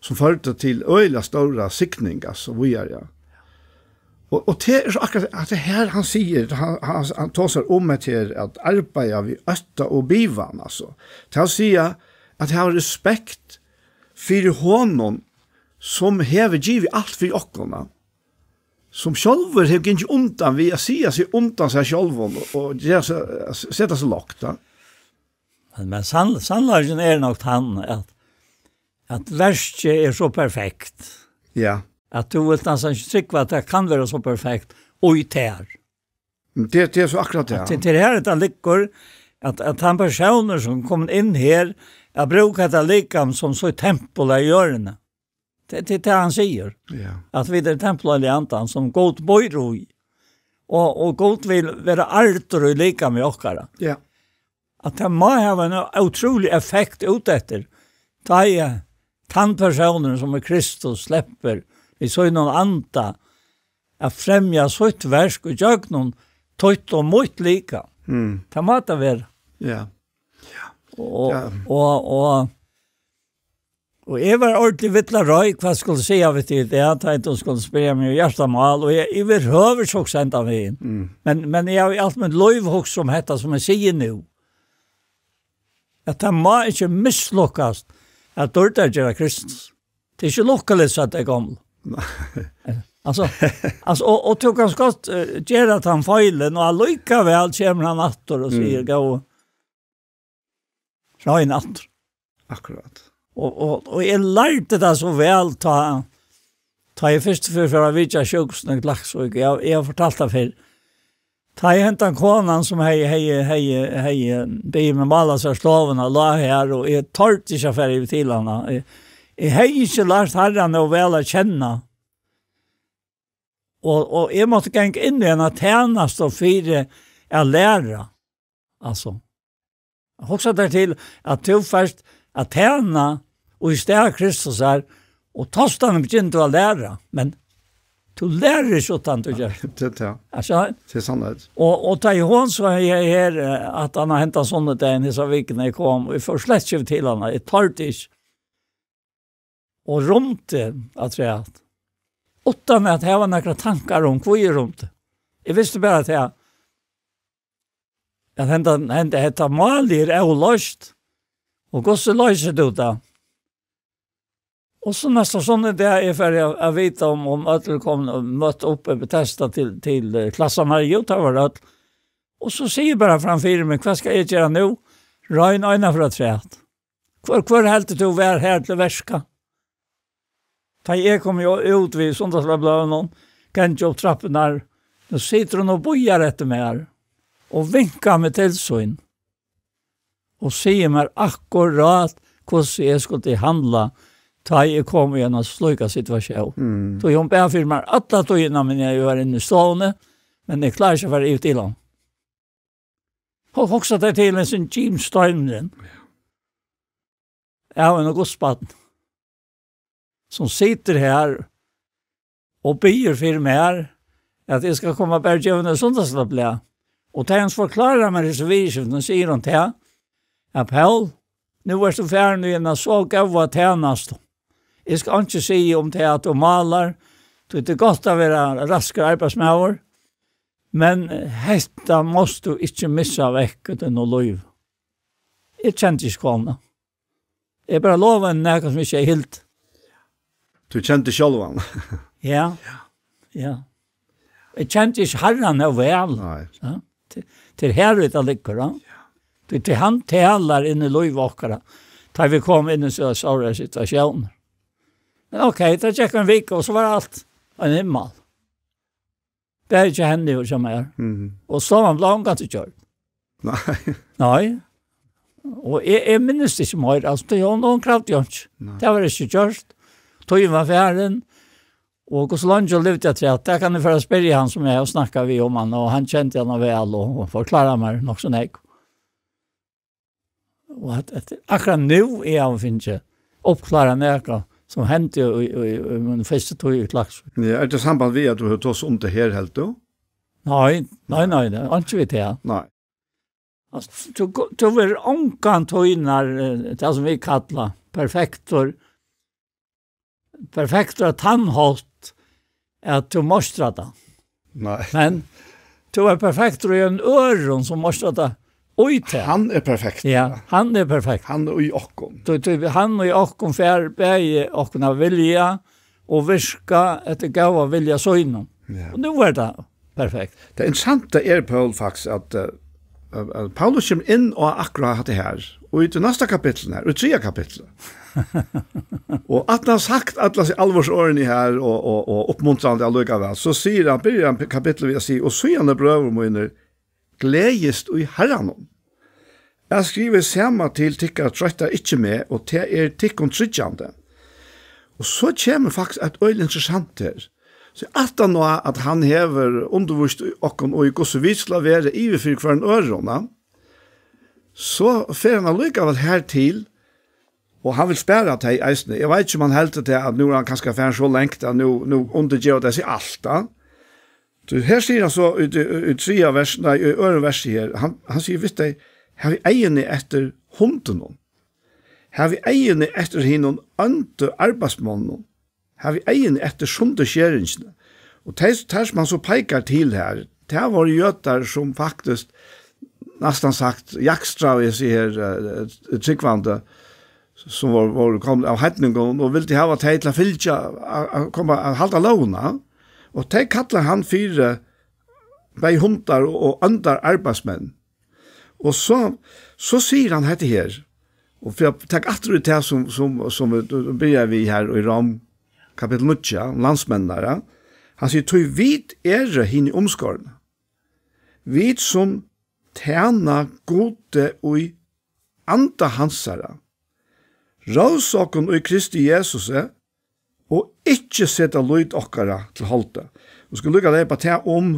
sum førdi til øgiliga stóra signing, altso, víðari, ja. Og, og tað er so akkurát at tað her hann sigur, hann, hann, hann tosar um at her at arbeiða við ótta og bivan, altso. Tað vil siga at hava respekt fyri honum, sum hevur givið alt fyri okkum, ja. Sum sjálvur hevur gingið undan við at siga seg undan sær sjálvum og, og gera seg, seta seg lágt, ja. Men, men sann-, sannleikin er nokk tann, at, at verkið er so perfekt. Ja. at tú vilt næstan ikki trúgva, at tað kann vera so perfekt, og í tær. Men tað, tað er so akkurát tað. At til, til her, tað liggur, at, at hann persónur, sum kom inn her, at brúka hetta likam sum sítt tempul av jørðini. Tað, tað er tað, hann sigur. Ja. At vit eru tempul av Andans, sum Gud býr í. Og, og Gud vil vera ardur í likami okkara. Ja. At tað má hava ein ótrúlig effekt út eftir. Tá er tann persónurin, sum er Kristus, sleppur við sínum anda at fremja sítt verk í gjøgnum títt og mítt líka. Mm. Tað má tað vera. Ja. Og, ja. Og, og, og eg var ordentligt villur av reið, hvat eg skuldi siga við teg, tað er at tú skuldi spyrja meg um hjartamál, og eg, eg vil høvur sjokk senda meg inn. Mm. Men, men eg havi í alt mítt lív hugsað um hetta, sum eg sigi nú. At tað má ikki mislukkast at dýrdargera Kristus. Tað er ikki lukkuligt, at tað er gomul. Nei. Altso, altso, og, og tú kanst gott, eh, gera tann feilin, og allíkavæl kemur hann aftur og sigur, mm, «Góði, royn aftur.» Akkurát. Og, og, og eg lærdi tað so væl, tá, tá eg fyrstu ferð fór at vitja sjúkrahúsið í Klaksvík. Eg, eg havi fortalt tað fyrr. Tá ið hendan konan, sum hevði, hevði, hevði, hevði biðið meg mála sær stovuna, lá her, og eg tordi ikki at fara yvir til hana. Eg, eg hevði ikki lært Harran nóg væl at kenna. Og, og eg mátti ganga inn í eina tænastu fyri at læra. Altso, hugsa tær til, at tú fert at tæna og í stað Kristus her, og tostan begynner tú at læra, men tú lærir ikki uttan tú ger. Tað er tað. Altso, tað er sannheit. Og, og tá ið hon so her, her, eh, at hann har hendan sunnudagin, hesa vikuna eg kom, og eg fór slett ikki til hana, eg tordi ikki. Og rýmdi afturat. Uttan at hava nakrar tankar um, hví eg rýmdi. Eg visti bara at eg, at henda, henda, hetta málið er óloyst. Og hvussu loysir tú tað? Og so næsta sunnudag eg fari at, at vita um, um øll eru komin og møtt upp og betesta til, til, eh, klassarnar. Jú, tað var øll. Og so sigur bara framfyri meg, hvat skal eg gera nú? Royn eina ferð afturat. Hvør, hvør heldur tú var her til verka? Tá eg kom jo út við sunnudagsbløðunum, gangi upp trappurnar, nú situr hon og bíðar eftir mær og vinkar meg til sín og sigur mær akkurát hvussu eg skuldi handla, tá eg kom í eina slíka situatión. Mm. Tí hon bað fyri mær alla tíðina, men eg var inni í stovuni, men eg klári ikki at fara yvir til hana. Hu-, hugsa tær til hesin Jim Steinren. Ja. Av ein gudsbarn, sum situr her og biður fyri mær, at eg skal koma bara geva henni sunnudagsblað. Og tá hon forklárar mær hesi viðurskiftini, sigur hon tað, at Paul, nú ert tú farin í eina so góða tænastu. Eg skal einki siga um tað, at tú málar, tí tað er gott at vera raskur arbeiðsmaður, men hetta mást tú ikki missa vekk úr tínum lívi. Eg kendi ikki konuna. Eg bara lovaði henni nakað sum ikki er hilt. Tú kendi sjálvan. Ja. Ja. Eg kendi ikki Harran nóg væl. Nei. Ja. Til, til her við tað liggur, ja. Tí, tí hann talar inn í lív okkara. Tá vit koma inn í so, so situatiónar. Men ok, tað gekk ein vika, og so var alt ein himmal. Bæði hjá henni og hjá mær. Mhm. Og stovan bleiv ongantíð gjørd. Nei. Nei. Og eg, eg minnist ikki meir. Altso, tað, hon, hon kravdi jo ikki. Nei. Tað var ikki gjørt. Tíðin var farin. Og hvussu leingi hon livdi afturat, tað kann eg fara at spyrja hann, sum eg havi snakkað við um hann, og hann kendi hana væl og, og forkláraði mær nokk so nógv. Og at, at akkurát nú eg havi fingið uppklárað nakað sum hendi í, í, í, í míni fyrstu tíð í Klaksvík. Ja, er tað samband við, at tú hevur tosað um tað her, heldur tú? Nei, nei, nei, nei, einki við tað. Nei. Altso, tú, tú verður ongantíð, eh, tað sum vit kalla perfektur, perfektur á tann hátt at tú meistrar tað. Nei. Men tú ert perfektur í ein øðrum sum meistrar tað í tær. Hann er perfektur. Ja, hann er perfektur. Hann er í okkum. Tú, tú, hann í okkum fær bæði okkum at vilja og virka eftir góða vilja sínum. Ja. Og nú er tað perfekt. Tað interessanta er, Paul, faktiskt, at, eh, eh, eh, Paulus kemur inn á akkurát hatta her, og í tí næsta kapitlinum her, í triðja kapitli. Og at hann har sagt alla hesi álvarsorðini her, og, og, og uppmuntrandi allíkavæl, so sigur hann, byrjar hann kapitlið við at siga: "Og síðani, brøður mínir, gleðist í Harranum. At skriva sama til tykkara troyttar ikki meg, og tað er tykkum tryggjandi." Og so kemur faktiskt eitt øgiliga interessant her. So aftan á at hann hevur undirvíst í okkum og í hvussu vit skulu vera yvir fyri hvørjum øðrum, na, so fer hann allíkavæl her til, og hann vil spara tey eisini. Eg veit ikki, um hann heldur tað, at nú er hann kanska farin so langt, at nú, nú undirgeva tey seg alt, da. So her sigur hann so í, í, í triðja vers, nei, í øðrum versi her, hann, hann sigur við tey: "Havið eyguni eftir hundunum. Havið eyguni eftir hinum óndu arbeiðsmonnunum. Havið eyguni eftir sundurskeringini." Og tey, tær sum hann so peikar til her, tað vóru jødar, sum faktiskt, næstan sagt, jakstraðu hesi her, eh, trúgvandi, sum vóru, vóru komnir av heidningum, og vildu hava tey til at fylgja, at, at koma at halda lógina. Og tey kallar hann fyri bæði hundar og, og óndar arbeiðsmenn. Og so, so sigur hann hetta her, og fyri at taka aftur í tað, sum, sum, sum vit byrjaðu við her í Rom, kapittul níggju, um landsmenninar, ja. Hann sigur: "Tí vit eru hini umskornu, vit sum tæna Gudi í anda hansara, rósa okkum í Kristi Jesusi, og ikki seta lít okkara til holda." Nú skal líka leypa tað um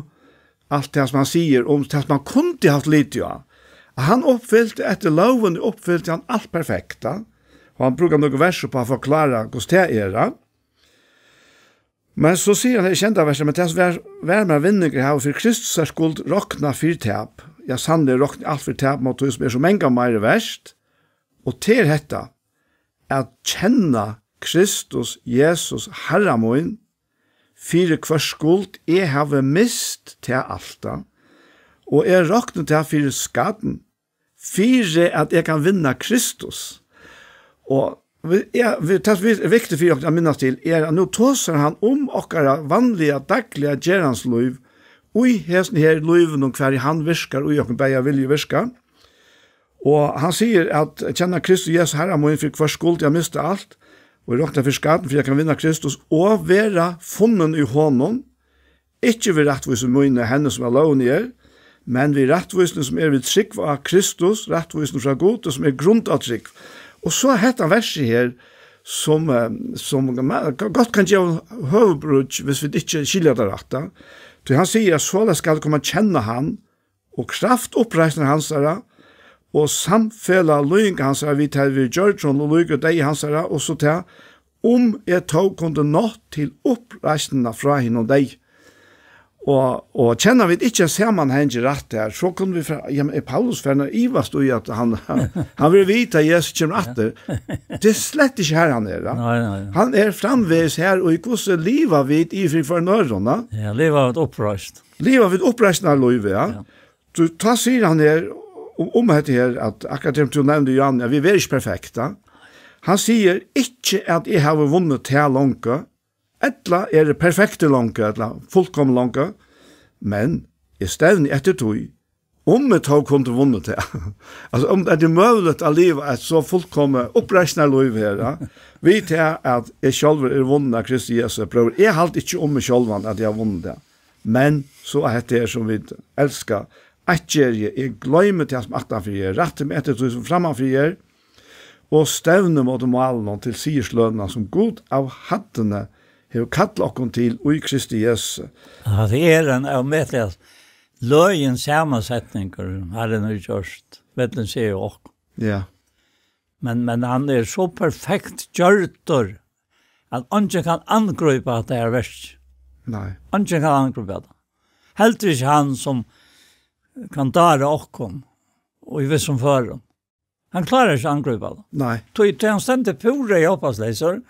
alt tað, sum hann sigur, um tað, sum hann kundi havt lit á. At hann uppfylti, eftir lógini uppfylti hann alt perfekt, ja. Og hann brúkar nøkur vers upp á at forklára, hvussu tað er, ja. Men so sigur hann her í sjeynda versi: "Men tað, sum var, var mær vinningur, havi fyri Kristusar skuld roknað fyri tap. Ja, sanniliga rokni alt fyri tap, móti tí, sum er so mangan meiri vert. Og tað er hetta, at kenna Kristus Jesus, Harra mín, fyri hvørs skuld eg havi mist tað alt, og eg rokni tað fyri skatin, fyri at eg kann vinna Kristus." Og vi, ja, vi, tað, sum er viktigt fyri okkum at minnast til, er, at nú tosar hann um okkara vanliga, dagliga geranslív, í hesum her lívinum, hvar hann virkar í okkum, bæði av vilja og virka. Og hann sigur at: "Kenna Kristus Jesus, Harra mín, fyri hvørs skuld eg misti alt, og eg rokni fyri skatin, fyri eg kann vinna Kristus, og vera funnin í honum, ikki við rættvísi míni, henni, sum av lógini er, men við rættvísini, sum er við trúgv á Kristus, rættvísini frá Gudi, sum er grundað á trúgv." Og so hetta versið her, sum, eh, sum ma-, gott kann geva høvuðbrýggj, viss vit ikki skilja tað rætt, ja. Tí hann sigur, at soleiðis skal koma at kenna hann, og kraft uppreisnar hansara, og samfelag líðingar hansara, við tað vit eru gjørd til, og líka deyða hansara, og so tað, um eg tó kundi nátt til uppreisnina frá hinum deyðu. Og, og kenna vit ikki ein samanhang rætt her, so kunnu vit fra-, ja, men er Paulus farin at ivast í, at hann, hann vil vita, at Jesus kemur aftur? Tað er slett ikki her hann er, ja. Nei, nei, nei. Hann er framvegis her, og í hvussu liva vit í fyri for nøðrum, ja? Ja, liva vit uppreist. Liva vit uppreisnarlív, ja. Ja. Tú, tá sigur hann her um, um hetta her, at akkurát tað tú nevndi, Johan, ja, vit verða ikki perfekt, ja. Hann sigur ikki, at eg havi vunnið tað longu, ella eri perfektur longu, ella fullkomin longu, men eg stevni eftir tí, um eg tó kundi vunnið tað. Altso, um tað er møguligt at liva eitt so fullkomið uppreisnarlív her, ja, við tað, at eg sjálvur eri vunnin av Kristi Jesu, brøður. Eg haldi ikki um meg sjálvan, at eg havi vunnið tað. Men so er hetta her, sum vit elska, eitt geri eg, eg gloymi tað, sum aftanfyri er, rætti meg eftir tí, sum frammanfyri er, og stevni móti málinum til sigurslønina, sum Gud av hæddini hevur kallað okkum til í Kristi Jesu. Ja, tað er ein ómetaliga løgin samansetningur, Harrin hevur gjørt, millum seg og okkum. Ja. Men, men hann er so perfekt gjørdur, at eingin kann angrípa hatta her verkið. Nei. Eingin kann angrípa tað. Heldur ikki hann, sum kann dára okkum, og í vissum førum. Hann klárar ikki at angrípa tað. Nei. Tí, tí hann stendur púra hjálparleysur,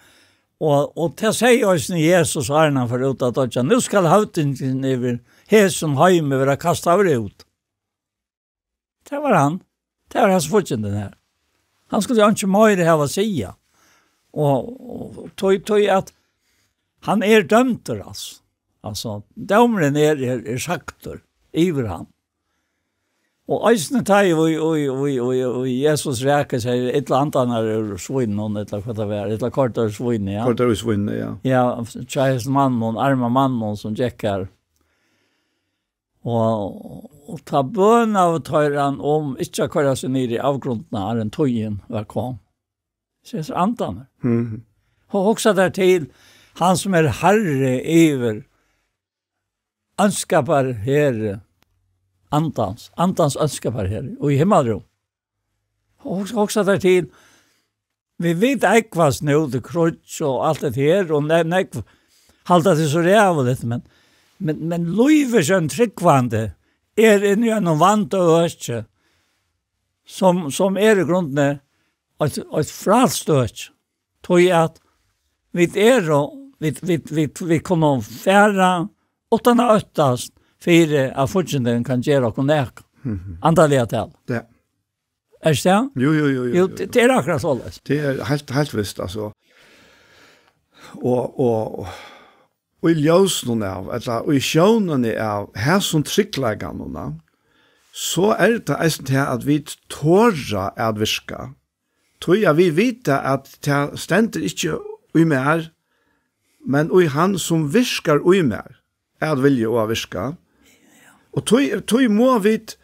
og, og tað segði eisini Jesus, áðrenn hann fer út at doyggja: "Nú skal høvdingin yvir hesum heimi verða kastaður út." Tað var hann. Tað var hans fíggindin her. Hann skuldi einki meira hava at siga. Og, og tøy, tøy at hann er dømdur, altso. Altso, dómurin er, er, er sagdur yvir hann. Og eisini tá ið, ið, ið, ið, ið, ið Jesus rækir seg illa andarnar úr svíninum, ella hvat tað var, illa koyrd úr svíni, ja. Koyrd úr svíni, ja. Ja, hjá hesum manninum, arma manninum, sum gekk har. Og, og tá bønaðu teir hann um ikki at koyra seg niður í avgrundina, áðrenn tíðin var kom. Sigur andarnir. Mhm. Og hugsa tær til, hann sum er harri yvir andskapar heri, andans, andans andskapar heri, og í himmalrúm. Og hugsa, hugsa tær til, vit vita eggvast nú til kríggj og alt det her, og ne-, nógv halda tað so ræðuligt, men, men, men lívið hjá ein trúgvandi er inni í einum vanda og øki, sum, sum er í grundini eitt, eitt frælst øki. Tí at vit eru, vit, vit, vit, vit kunnu fara uttan at óttast fyri at fíggindin kann gera okkum nakað. Mhm. Andaliga talað. Ja. Er tað? Jú, jú, jú, jú, Jú, jú, tað, jú. Tað er akkurát soleiðis. Tað er heilt, heilt vist, altso. Og, og, og í ljósinum av, ella í sjónini av hesum tryggleikanum, so er tað eisini tað, at vit tora at virka. Tí at vit vita, at tað stendur ikki í mær, men í hann, sum virkar í mær, at vilja og at virka. Og tí, tí má vit,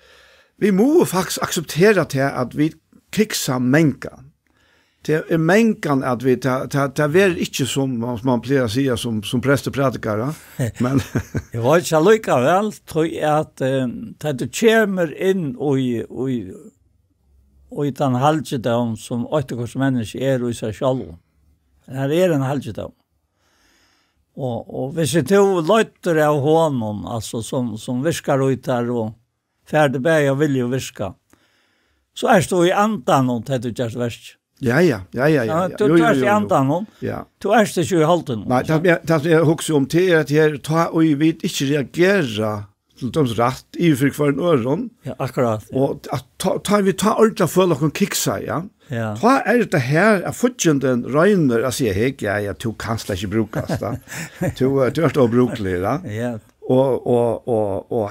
vit mugu faktiskt akseptera tað, at vit kiksa mangan. Tað er mangan, at vit, tað, tað, tað verður ikki, sum man, man plagar at siga, sum, sum prestur prædikar, ja. Men Eg veit ikki allíkavæl, tí at, eh, tá tú kemur inn í, í, í tann halgidóm, sum eitt og hvørt menniskja er í sær sjálvum. Her er ein halgidómur. Og, og hvis tú leiddur av honum, altso sum, sum virkar í tær og fær teg bæði av vilja og virka, so ert tú í andanum, tá tú gert verk. Ja, ja, ja, ja, ja, Ja, ja. Tú, Jú, tú jú, ert í jú, jú. andanum. Ja. Tú ert ikki í holdinum. Nei, tað, tað, tað eg hugsi um, tað er at her, tá og vit ikki reagera til dømis rætt yvir fyri hvørjum øðrum. Ja, akkurát. Og at tá, tá vit tá ordiliga føla okkum kiksa, ja. Ja. Tá er tað her, at fíggindin roynir at siga, "Hey, ja, ja, tú kanst slett ikki brúkast, da. Tú, eh, tú ert óbrúkligur, da." Ja. Og, og, og, og,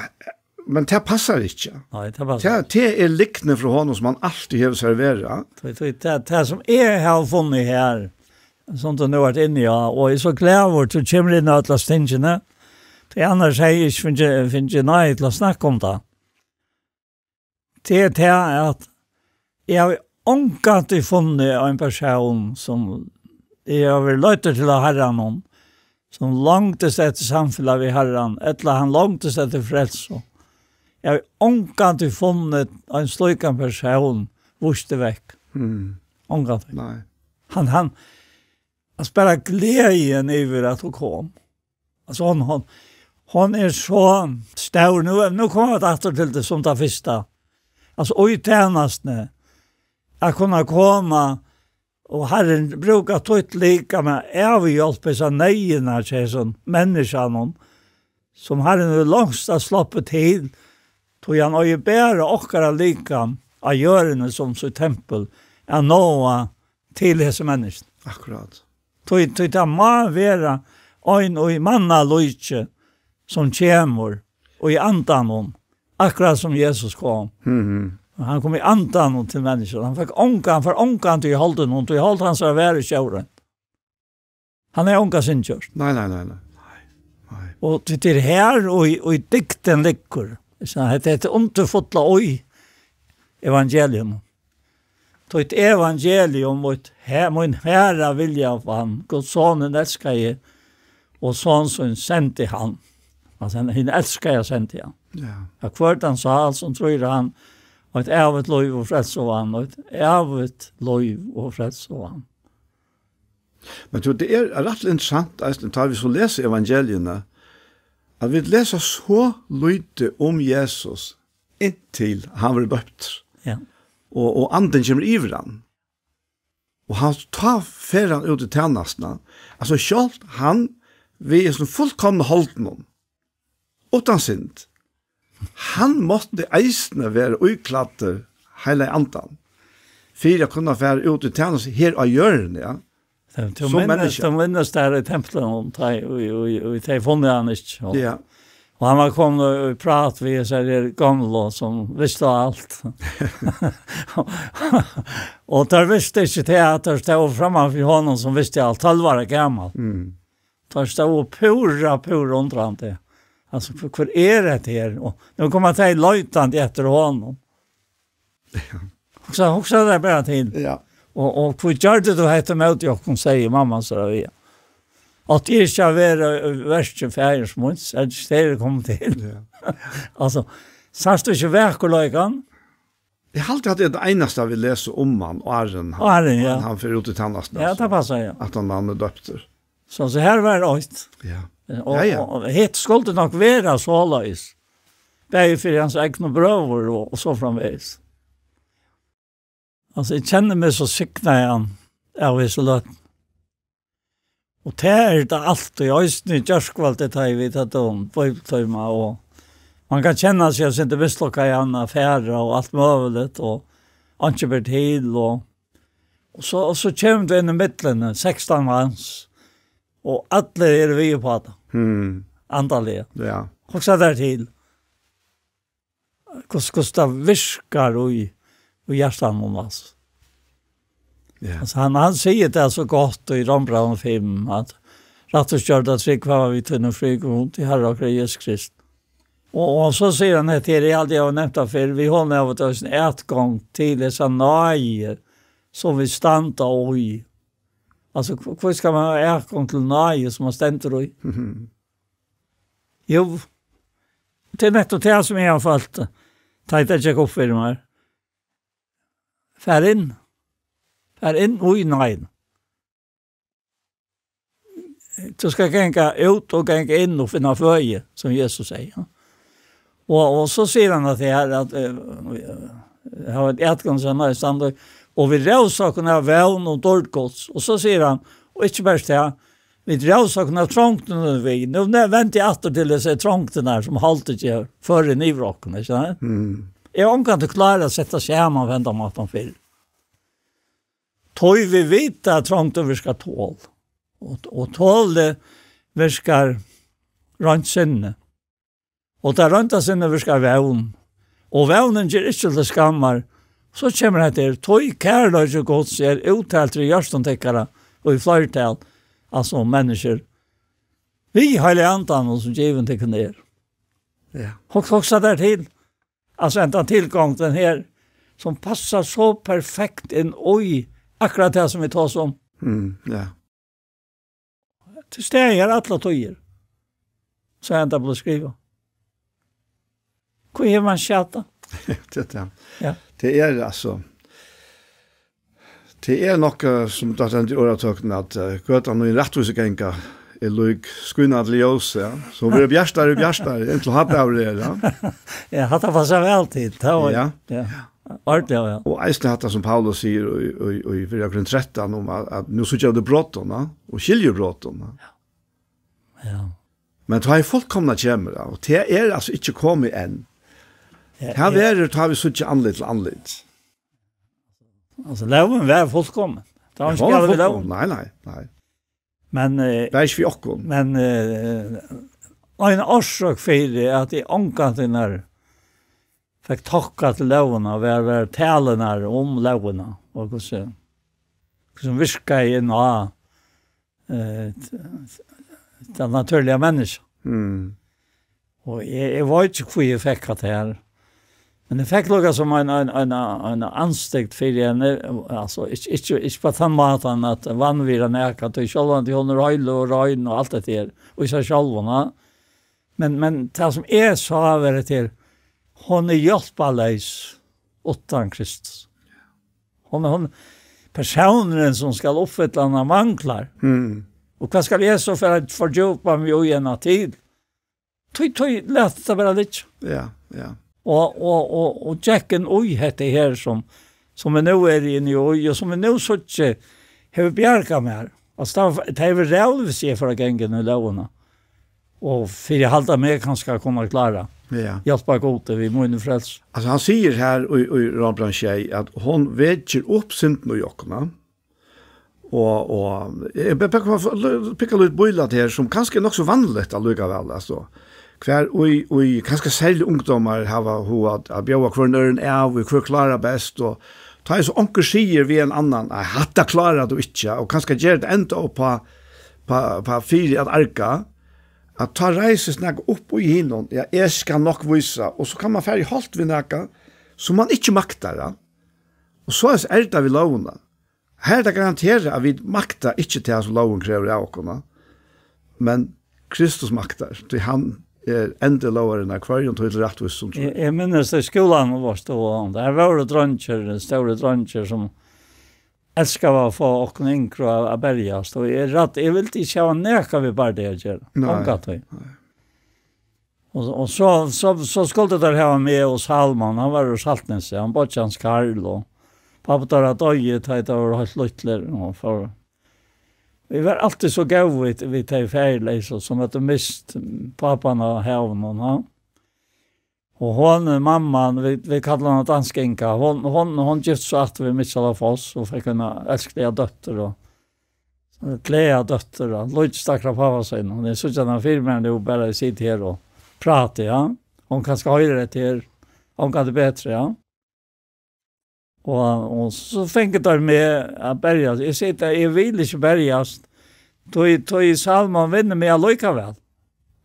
men tað passar ikki. Nei, tað passar Tað, tað er lygnið frá honum, sum hann altíð hevur serverað. Tí, tí, tað, tað sum eg havi funnið her, sum tú nú ert inni á, og eg eri so glaður, tú kemur inn á øll hesi tingini. Tí annars hevði eg ikki fingið, fingið náði til at snakka um tað. Tað er tað, at eg havi ongantíð funnið ein persón, sum eg havi verið leiddur til av Harranum, sum longdist eftir samfelag við Harran, ella hann longdist eftir frelsu. Eg havi ongantíð funnið ein slíkan persón víst vekk. Mm. Ongantíð. Nei. Hann, hann, Altso, bara gleðin yvir, at tú kom. Altso, hon, hon, hon er so stór. Nú, nú koma vit aftur til tað sum tað fyrsta. Altso, í tænastuni, at kunna koma og Harrin brúka títt likam at avhjálpa hesa neyðina hjá hesum menniskjanum, sum Harrin hevur longst at sloppið til, tí hann eigur bara okkara likam á jørðini sum sítt tempul at náa til hesi menniskjuni. Akkurát. Tí, tí tað má vera ein í mannalíki sum kemur í andanum, akkurát sum Jesus kom. Mhm. Og hann kom í andanum til menniskjur. Hann fekk ongan, hann fekk ongan til í holdinum, tí hold hansara var í sjórent. Hann er onga synd gjørt. Nei, nei, nei, nei. Nei, nei. Og tí tað er her, og í, og í dygdin liggur. So hetta, hetta er undurfulla í evangelium. Títt evangelium, mítt he-, mín Herra vilja fann, Guds Son, hin elskaði, og Son sín sendi hann. Altso, hann, hin elskaði sendi hann. Ja. At hvør tann sá, sum trýr á hann, og eitt ævigt lív og frelsu á hann, og eitt ævigt lív og frelsu á hann. Men tú, tað er rættiliga interessant, eisini, tá vit so lesa evangeliini, at vit lesa so lítið um Jesus, inntil hann verður doyptur. Ja. Og, og andin kemur yvir hann. Og hann, tá fer hann út í tænastuna. Altso, sjálvt hann, við hesum fullkomna holdinum, uttan synd, hann mátti eisini vera íklæddur Heilaga Andan, fyri at kunna fara út í tænastu her á jørðini, ja. Tú, tú Sum minnist, menniskja. Tú minnist har í templinum, tá, í, í, í, tey funnu hann ikki, og, Ja. Og hann var komin og, og prat við hesar her gamlu, sum vistu alt. Og teir vistu ikki til, at teir stóðu framman fyri honum, sum visti alt, tólv ára gamal. Mm. Teir stóðu púra, púra undrandi. Altso, hvat, hvat er hetta her? Og nú koma teir leitandi eftir honum. Hugsa, hugsa tær bara til. Ja. Og, og hví gjørdi tú hetta móti okkum, segði mamman so við. At eg skal vera í verki faðirs míns, at eg er komin til. Ja. Altso, sært tú ikki vakurleikan? Eg haldi, at tað er tað einasta, vit lesa um hann, áðrenn hann, Áðrenn, ja. áðrenn hann fer út í tænastuna, Ja, altso, tað passar, ja. at hann, hann er døptur. So, so her var eitt. Ja. Og, Ja, ja. og hitt skuldi nokk vera soleiðis. Bæði fyri hans egnu brøður og, og so framvegis. Altso, eg kenni meg so signaðan av hesi løtuni. Og tað er tað altíð, eisini í gjárkvøldið, tá eg veit, at hon bíbliutíma, og man kann kenna seg, at sindur mislukkaðan at fara, og alt møguligt, og einki ber til, og, og so, og so kemur tú inn í millum, sekstan mans, og allir eru við upp á tað. Hmm. Andaliga. Ja. Hugsa tær til. Hvussu, hvussu tað virkar í, í hjartanum, altso. Ja. Altso, hann, hann sigur tað so gott í Rómbrævinum fimm, at rættvísgjørd av trúgv hava vit til frið Gud, í Harra okkara Jesu Krist. Og, og so sigur hann hetta her, eg haldi, eg havi nevnt tað fyrr, við honum hava vit eisini atgongd til hesa náði, sum vit standa í. Altso, hv-, hví skal man hava atgongd til náði, sum man stendur í? Mhm. Jú, tað er nettupp tað, sum eg havi følt, tá ið tað gekk upp fyri mær. Far inn. Far inn í náðina. Tú skalt ganga út og ganga inn og finna føði, sum Jesus sigur, ja. Og, og so sigur hann at tað er at, eh, hava atgongd til náðina, og vit revsa okkum av vón um dýrd Guds. Og so sigur hann, og ikki bara tað, vit revsa okkum av trongdini við. Nú ne-, vendi eg aftur til hesar trongdirnar, sum halda ikki her, føra inn yvir okkum, ikki sant? Mm. Eg havi ongantíð klárað at seta saman við hendan mátan fyrr. Tí vit vita, at trongdin virkar tol, og, og tolið virkar reint sinni. Og tað reinta sinnið virkar vón. Og vónin ger ikki til skammar. So kemur hetta her, tí kærleiki Guds er úttaltur í hjørtum tykkara, og í fleirtal, altso um menniskjur, við Heilaga Andanum, sum givin tykkum er. Ja. Hug-, hugsa tær til. Altso, hendan tilgongdin her, sum passar so perfekt inn í akkurát tað, sum vit tosa um. Mm, ja. Til staðar allar tíðir. So er tað blivið skrivað. Hví hevur man sjatað? Tað, tað. Ja. Tað er, altso, tað er nokk, eh, sum tað stendur í orðatøkuni, at, eh, gøtan í rættvísi ganga er lík skínandi ljósi, ja. So verður bjartari og bjartari, inntil hádagur er, ja. Ja, hatta passar væl til, tað var, Ja. ja. Ordiliga, ja. Og eisini hatta sum Paulus sigur í, í, í fyrra Korint trettan um at, at nú síggja vit brotin, ja, og skilja brotin, ja. Ja. Men tá hið fullkomna kemur, ja, og tað er altso ikki komið enn. Ja, Tað ja. verður, tá vit síggja andlit til andlit. Altso, lógin var fullkomin. Tað var Ja, ikki hon var galt við lógin. fullkomin. Nei, nei, nei. Men, eh, Tað er ikki fyri okkum. men, eh, ein orsøk fyri at eg ongantíð nær fekk tokka til lógina, var, var talurnar um lógina, og hvussu, hvussu virkaði inn á, eh, t-, t-, tað natúrliga menniskja. Mm. Og eg, eg veit ikki, hví eg fekk hatta her. Men eg fekk líka sum ein, ein, ein, ein anstøðu fyri henni, altso, ikki, ikki, ikki á tann mátan at vanvirða nakað, tí sjálvandi hon er heil og rein og alt hetta her, og í sær sjálvum, ja. Men, men tað sum eg sá, var at her, hon er hjálparleys uttan Kristus. Hon, hon, persónurin sum skal uppfylla hana manglar. Mm. Og hvat skal eg so fara at fordjúpa meg í hana til? Tí, tí, lat tað bara liggja. Ja, ja. Og, og, og, og gekk inn í hetta her sum, sum eg nú eri inni í, og sum eg nú síggi, hevur bjargað mær. Altso, tað, tað hevur ræðuligt, hvis eg fór at ganga inn í lógina. Og fyri at halda meg kanska at kunna klára. Ja. Hjálpa Gud við míni frelsu. Altso, hann sigur her í, í Rómbrævinum sjey, at hon vekir upp syndina í okkum, ja. Og, og eg be-, be-, pikka lítið bílæt her, sum kanska er nokk so vanligt allíkavæl, altso. Hvar í, í, kanska serliga ungdómar hava hug at, at bjóða hvørjum øðrum av, og hvør klárar best, og tá er so onkur sigur við ein annan, "Nei, hatta klárar tú ikki," og kanska ger tað enda upp á, á, á fyri at arga, at tá reisist nakað upp í hinum, "Ja, eg skal nokk vísa," og so kann man fara í holt við nakað, sum man ikki maktar, ja. Og so er tað við lógina. Her er tað garanterað, at vit makta ikki tað, sum lógin krevur av okkum, ja. Men Kristus maktar, tí hann er endi lógarinnar, hvørjum tí til rættvísi sum trýr. Eg, eg minnist í skúlanum, veitst tú, og der vóru dreingir, stórir dreingir, sum elskaðu at fáa okkum yngru at, at berjast, og eg rætt, eg vildi ikki hava nakað við bardaga at gera. Nei. Ongantíð. Nei. Og, og so, so, so skuldu teir hava meg og Salman, hann var úr Saltnesi, hann beiggi hans Karl, og pápi teirra doyði, tá ið teir vóru heilt lítlir, og for, vit vóru altíð so góð við, við tey faðirleysu, sum høvdu mist pápan á havinum, ha? Og hon, mamman, vit, vit kalla hana Danska Inga, hon, hon, hon giftist so aftur við Mikkjala Foss og fekk eina elskliga dóttur, og Lea dóttir, ja, líkist akkurát pápa sínum. Hon er, síggja hana fyri mær nú, bara eg siti her og prati, ja. Hon kanska hoyrir hetta her, hon kann tað betri, ja. Og, og so fingu teir meg at berjast. Eg sigi tað, eg vil ikki berjast. Tí, tí Salman vinnur meg allíkavæl.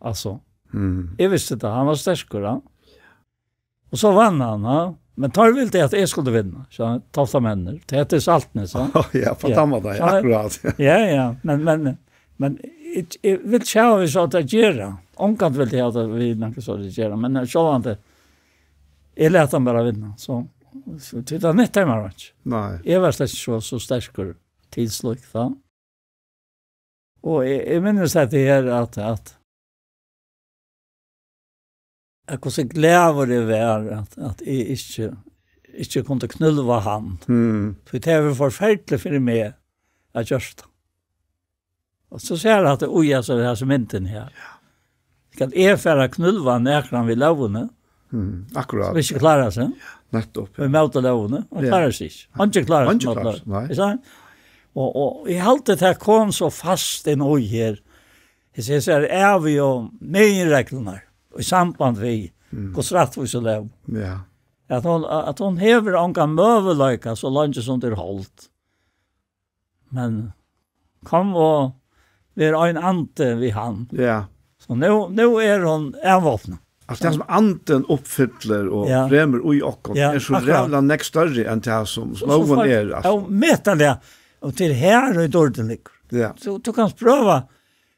Altso, Mm. eg visti tað, hann var sterkur, ja. Og so vann hann, ja. Men teir vildu at eg skuldi vinna, so Toftamenninir. Tað er Saltnes, ja. Ja, på Ja. samme måte, Ja. akkurat. Ja, ja. Men, men, men eg, eg vil sjá, hvis at det gjør det. Omkant vil jeg at vi noen så det gjør det. Men sjálvandi, eg læt hann bara vinna. Så, så til det nytt hjemme, var ikke. Nei. Eg var slett ikke så, så sterk til sluk, da. Og eg, eg minnes at det her, at, at at hvussu glaður eg var, at, at eg ikki, ikki kundi knúlva hann. Mm. Tí tað var forferdiligt fyri meg at gjørt tað. Og so sær at det, oj, altså, det her som myndin her. Ja. Skal eg fara at knúlva nakran við lógini, Mm, akkurat. Som ikki klárar seg? Nettopp. Við móti lógini, hann Ja. klárar seg ikki. Hann ikki klárar seg Hann ikki móti klárar seg, lógini. nei. Ikke sant? Og, og eg haldi, det kom så fast inn i her. Eg sigi, så er det evig og meginreglene i samband við Mm. Guds rættvísu lov. Ja. At hon, at hon hevur ongan møguleika so leingi sum tað er holdt. Men kom og ver ein andi við hann. Ja. So nú, nú er hon avvápnað. Altså, det som anden oppfyller og Ja. fremur í okkum, Ja, er så akkurat. rævla nekk større enn det som Og so loven får er, altså. Ómetaliga, og til her í dården ligger. Ja. So, du kanst prøva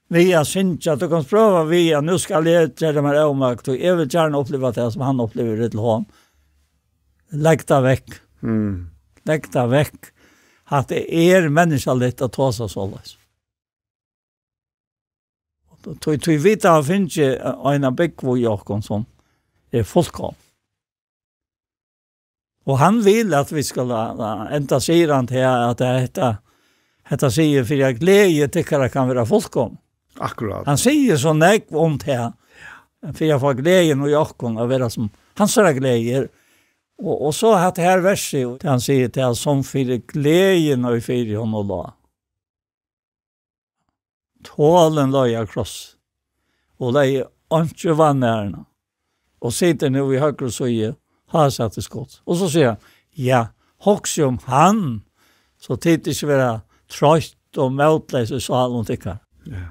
við at syngja, du kanst prøva við at nú skal eg gera mær ómak, og eg vil gjarna uppliva tað som hann upplivir til hon. Legg tað vekk. Mm. Legg tað vekk. At det er menneskeligt at ta seg så løs. Tí, tí vit hava fingið eina búgvu í okkum, sum er fullkom. Og hann vil, at vit skal, enda sigur hann til at hetta, hetta sigur fyri at gleði tykkara kann vera fullkom. Akkurat. Hann sigur so nógv um tað, fyri at fáa gleðina í okkum at vera sum hansara gleði er. Og, og so hatta her versið, hann sigur til, sum fyri gleðina í fyri honum lá. Tolin leið á kross, og legði einki vanæra, og situr nú í høgru síðu, hásætis Guds. Og so sigur hann, ja, hugsi um hann, so tit ikki vera troytt og mótleys í sálum tykkara. Ja.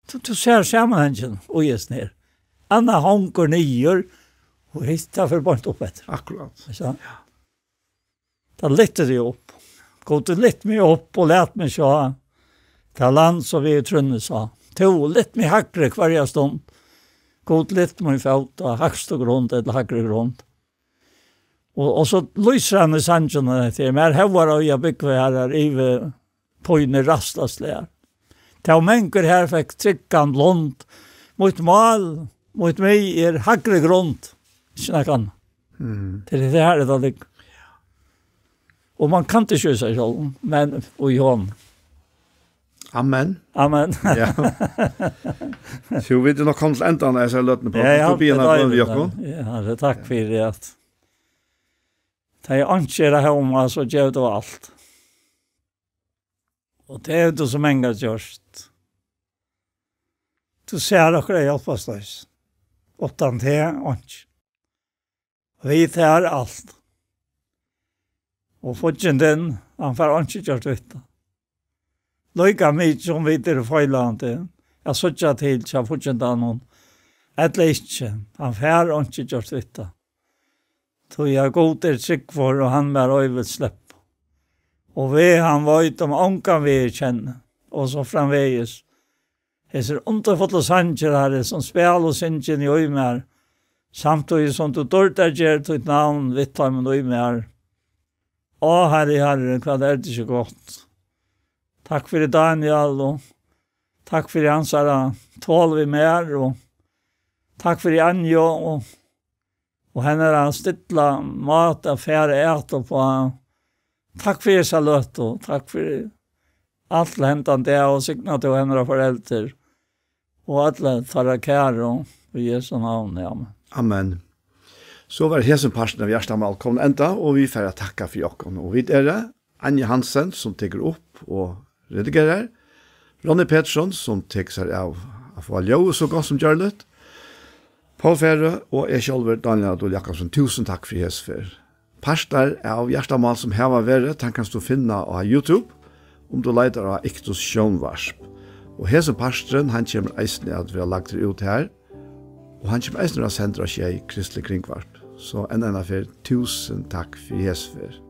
Tú, tú sær samanhangin í hesum her. Annað hongur niður, og hitt, tað fer beint upp eftir. Akkurat. Ikki sant? Ja. Tá lyfti teg upp. Gud, tú lyfti meg upp og læt meg sjá tað land, sum vit í trúnni sá. Tú lyfti meg hægri hvørja stund. Gud, lyfti mín fót á hægstu grund, ella hægri grund. Og, og so lýsir hann í sanginum eftir, mær hóvar og eg búgvi her, er yvir pínu ræstasliga. Tá mangur her fekk tryggan lund, mítt mál, mítt mið er hægri grund. Ikki nakað annað. Mm. Tað er tað her, tað liggur. Og man kann ikki í seg sjálv, men í hon. Amen. Amen. Ja. So vit eru nokk komin til endan av hesari løtuni, Páll. Ja, ja, Tú biður hana tað er bøn við deiligt, okkum. Ja, ja, takk fyri at tað er einki er at hava, so ger tú alt. Og tað hevur tú so mangan gjørt. Tú sær okkara hjálparstøðis. Uttan teg, einki. Við tær alt. Og fíggindin, hann fær einki gjørt við tað. Líka mikið sum vit eru feilandi, at síggja til hjá fíggindanum, ella ikki, hann fær einki gjørt við tað. Tí at Gud er trúgvur, og hann mær ei vil sleppa. Og veg hann veit, um ongan veg eg kenni, og so framvegis. Hesir undurfullu sangir, Harri, sum spæl og syngin í mær, samtíðis sum tú dýrdar ger títt navn við teimum í mær. Á, Harri, Harri, hvat er tað ikki gott? Takk fyri Daniel, og takk fyri hansara tol við mær, og takk fyri Anju, og, og hennara stilla máta at fara at uppá. Takk fyri hesa løtu, takk fyri alt til hendan dag, og signa tú hennara foreldur og øll teirra kæru, í Jesu navni, amen. Amen. So var hesin parturin av Hjartamál komin enda, og vit fara at takka fyri okkum. Og vit eru Anja Hansen, sum tekur upp og redigerar, Ronny Petersson, sum tekur sær av at fáa ljóðið so gott sum gjørligt, Poul Færø og eg sjálvur, Daniel Adol Jakobsen. Túsund takk fyri hesa ferð. Partar av Hjartamál sum hava verið, tann kanst tú finna á YouTube, um tú leitar á Iktus Sjónvarp. Og hesin parturin, hann kemur eisini at vera lagdur út har, og hann kemur eisini at vera sendur á Sjey Kristelig Kringvarp. So enn eina ferð, túsund takk fyri hesa ferð.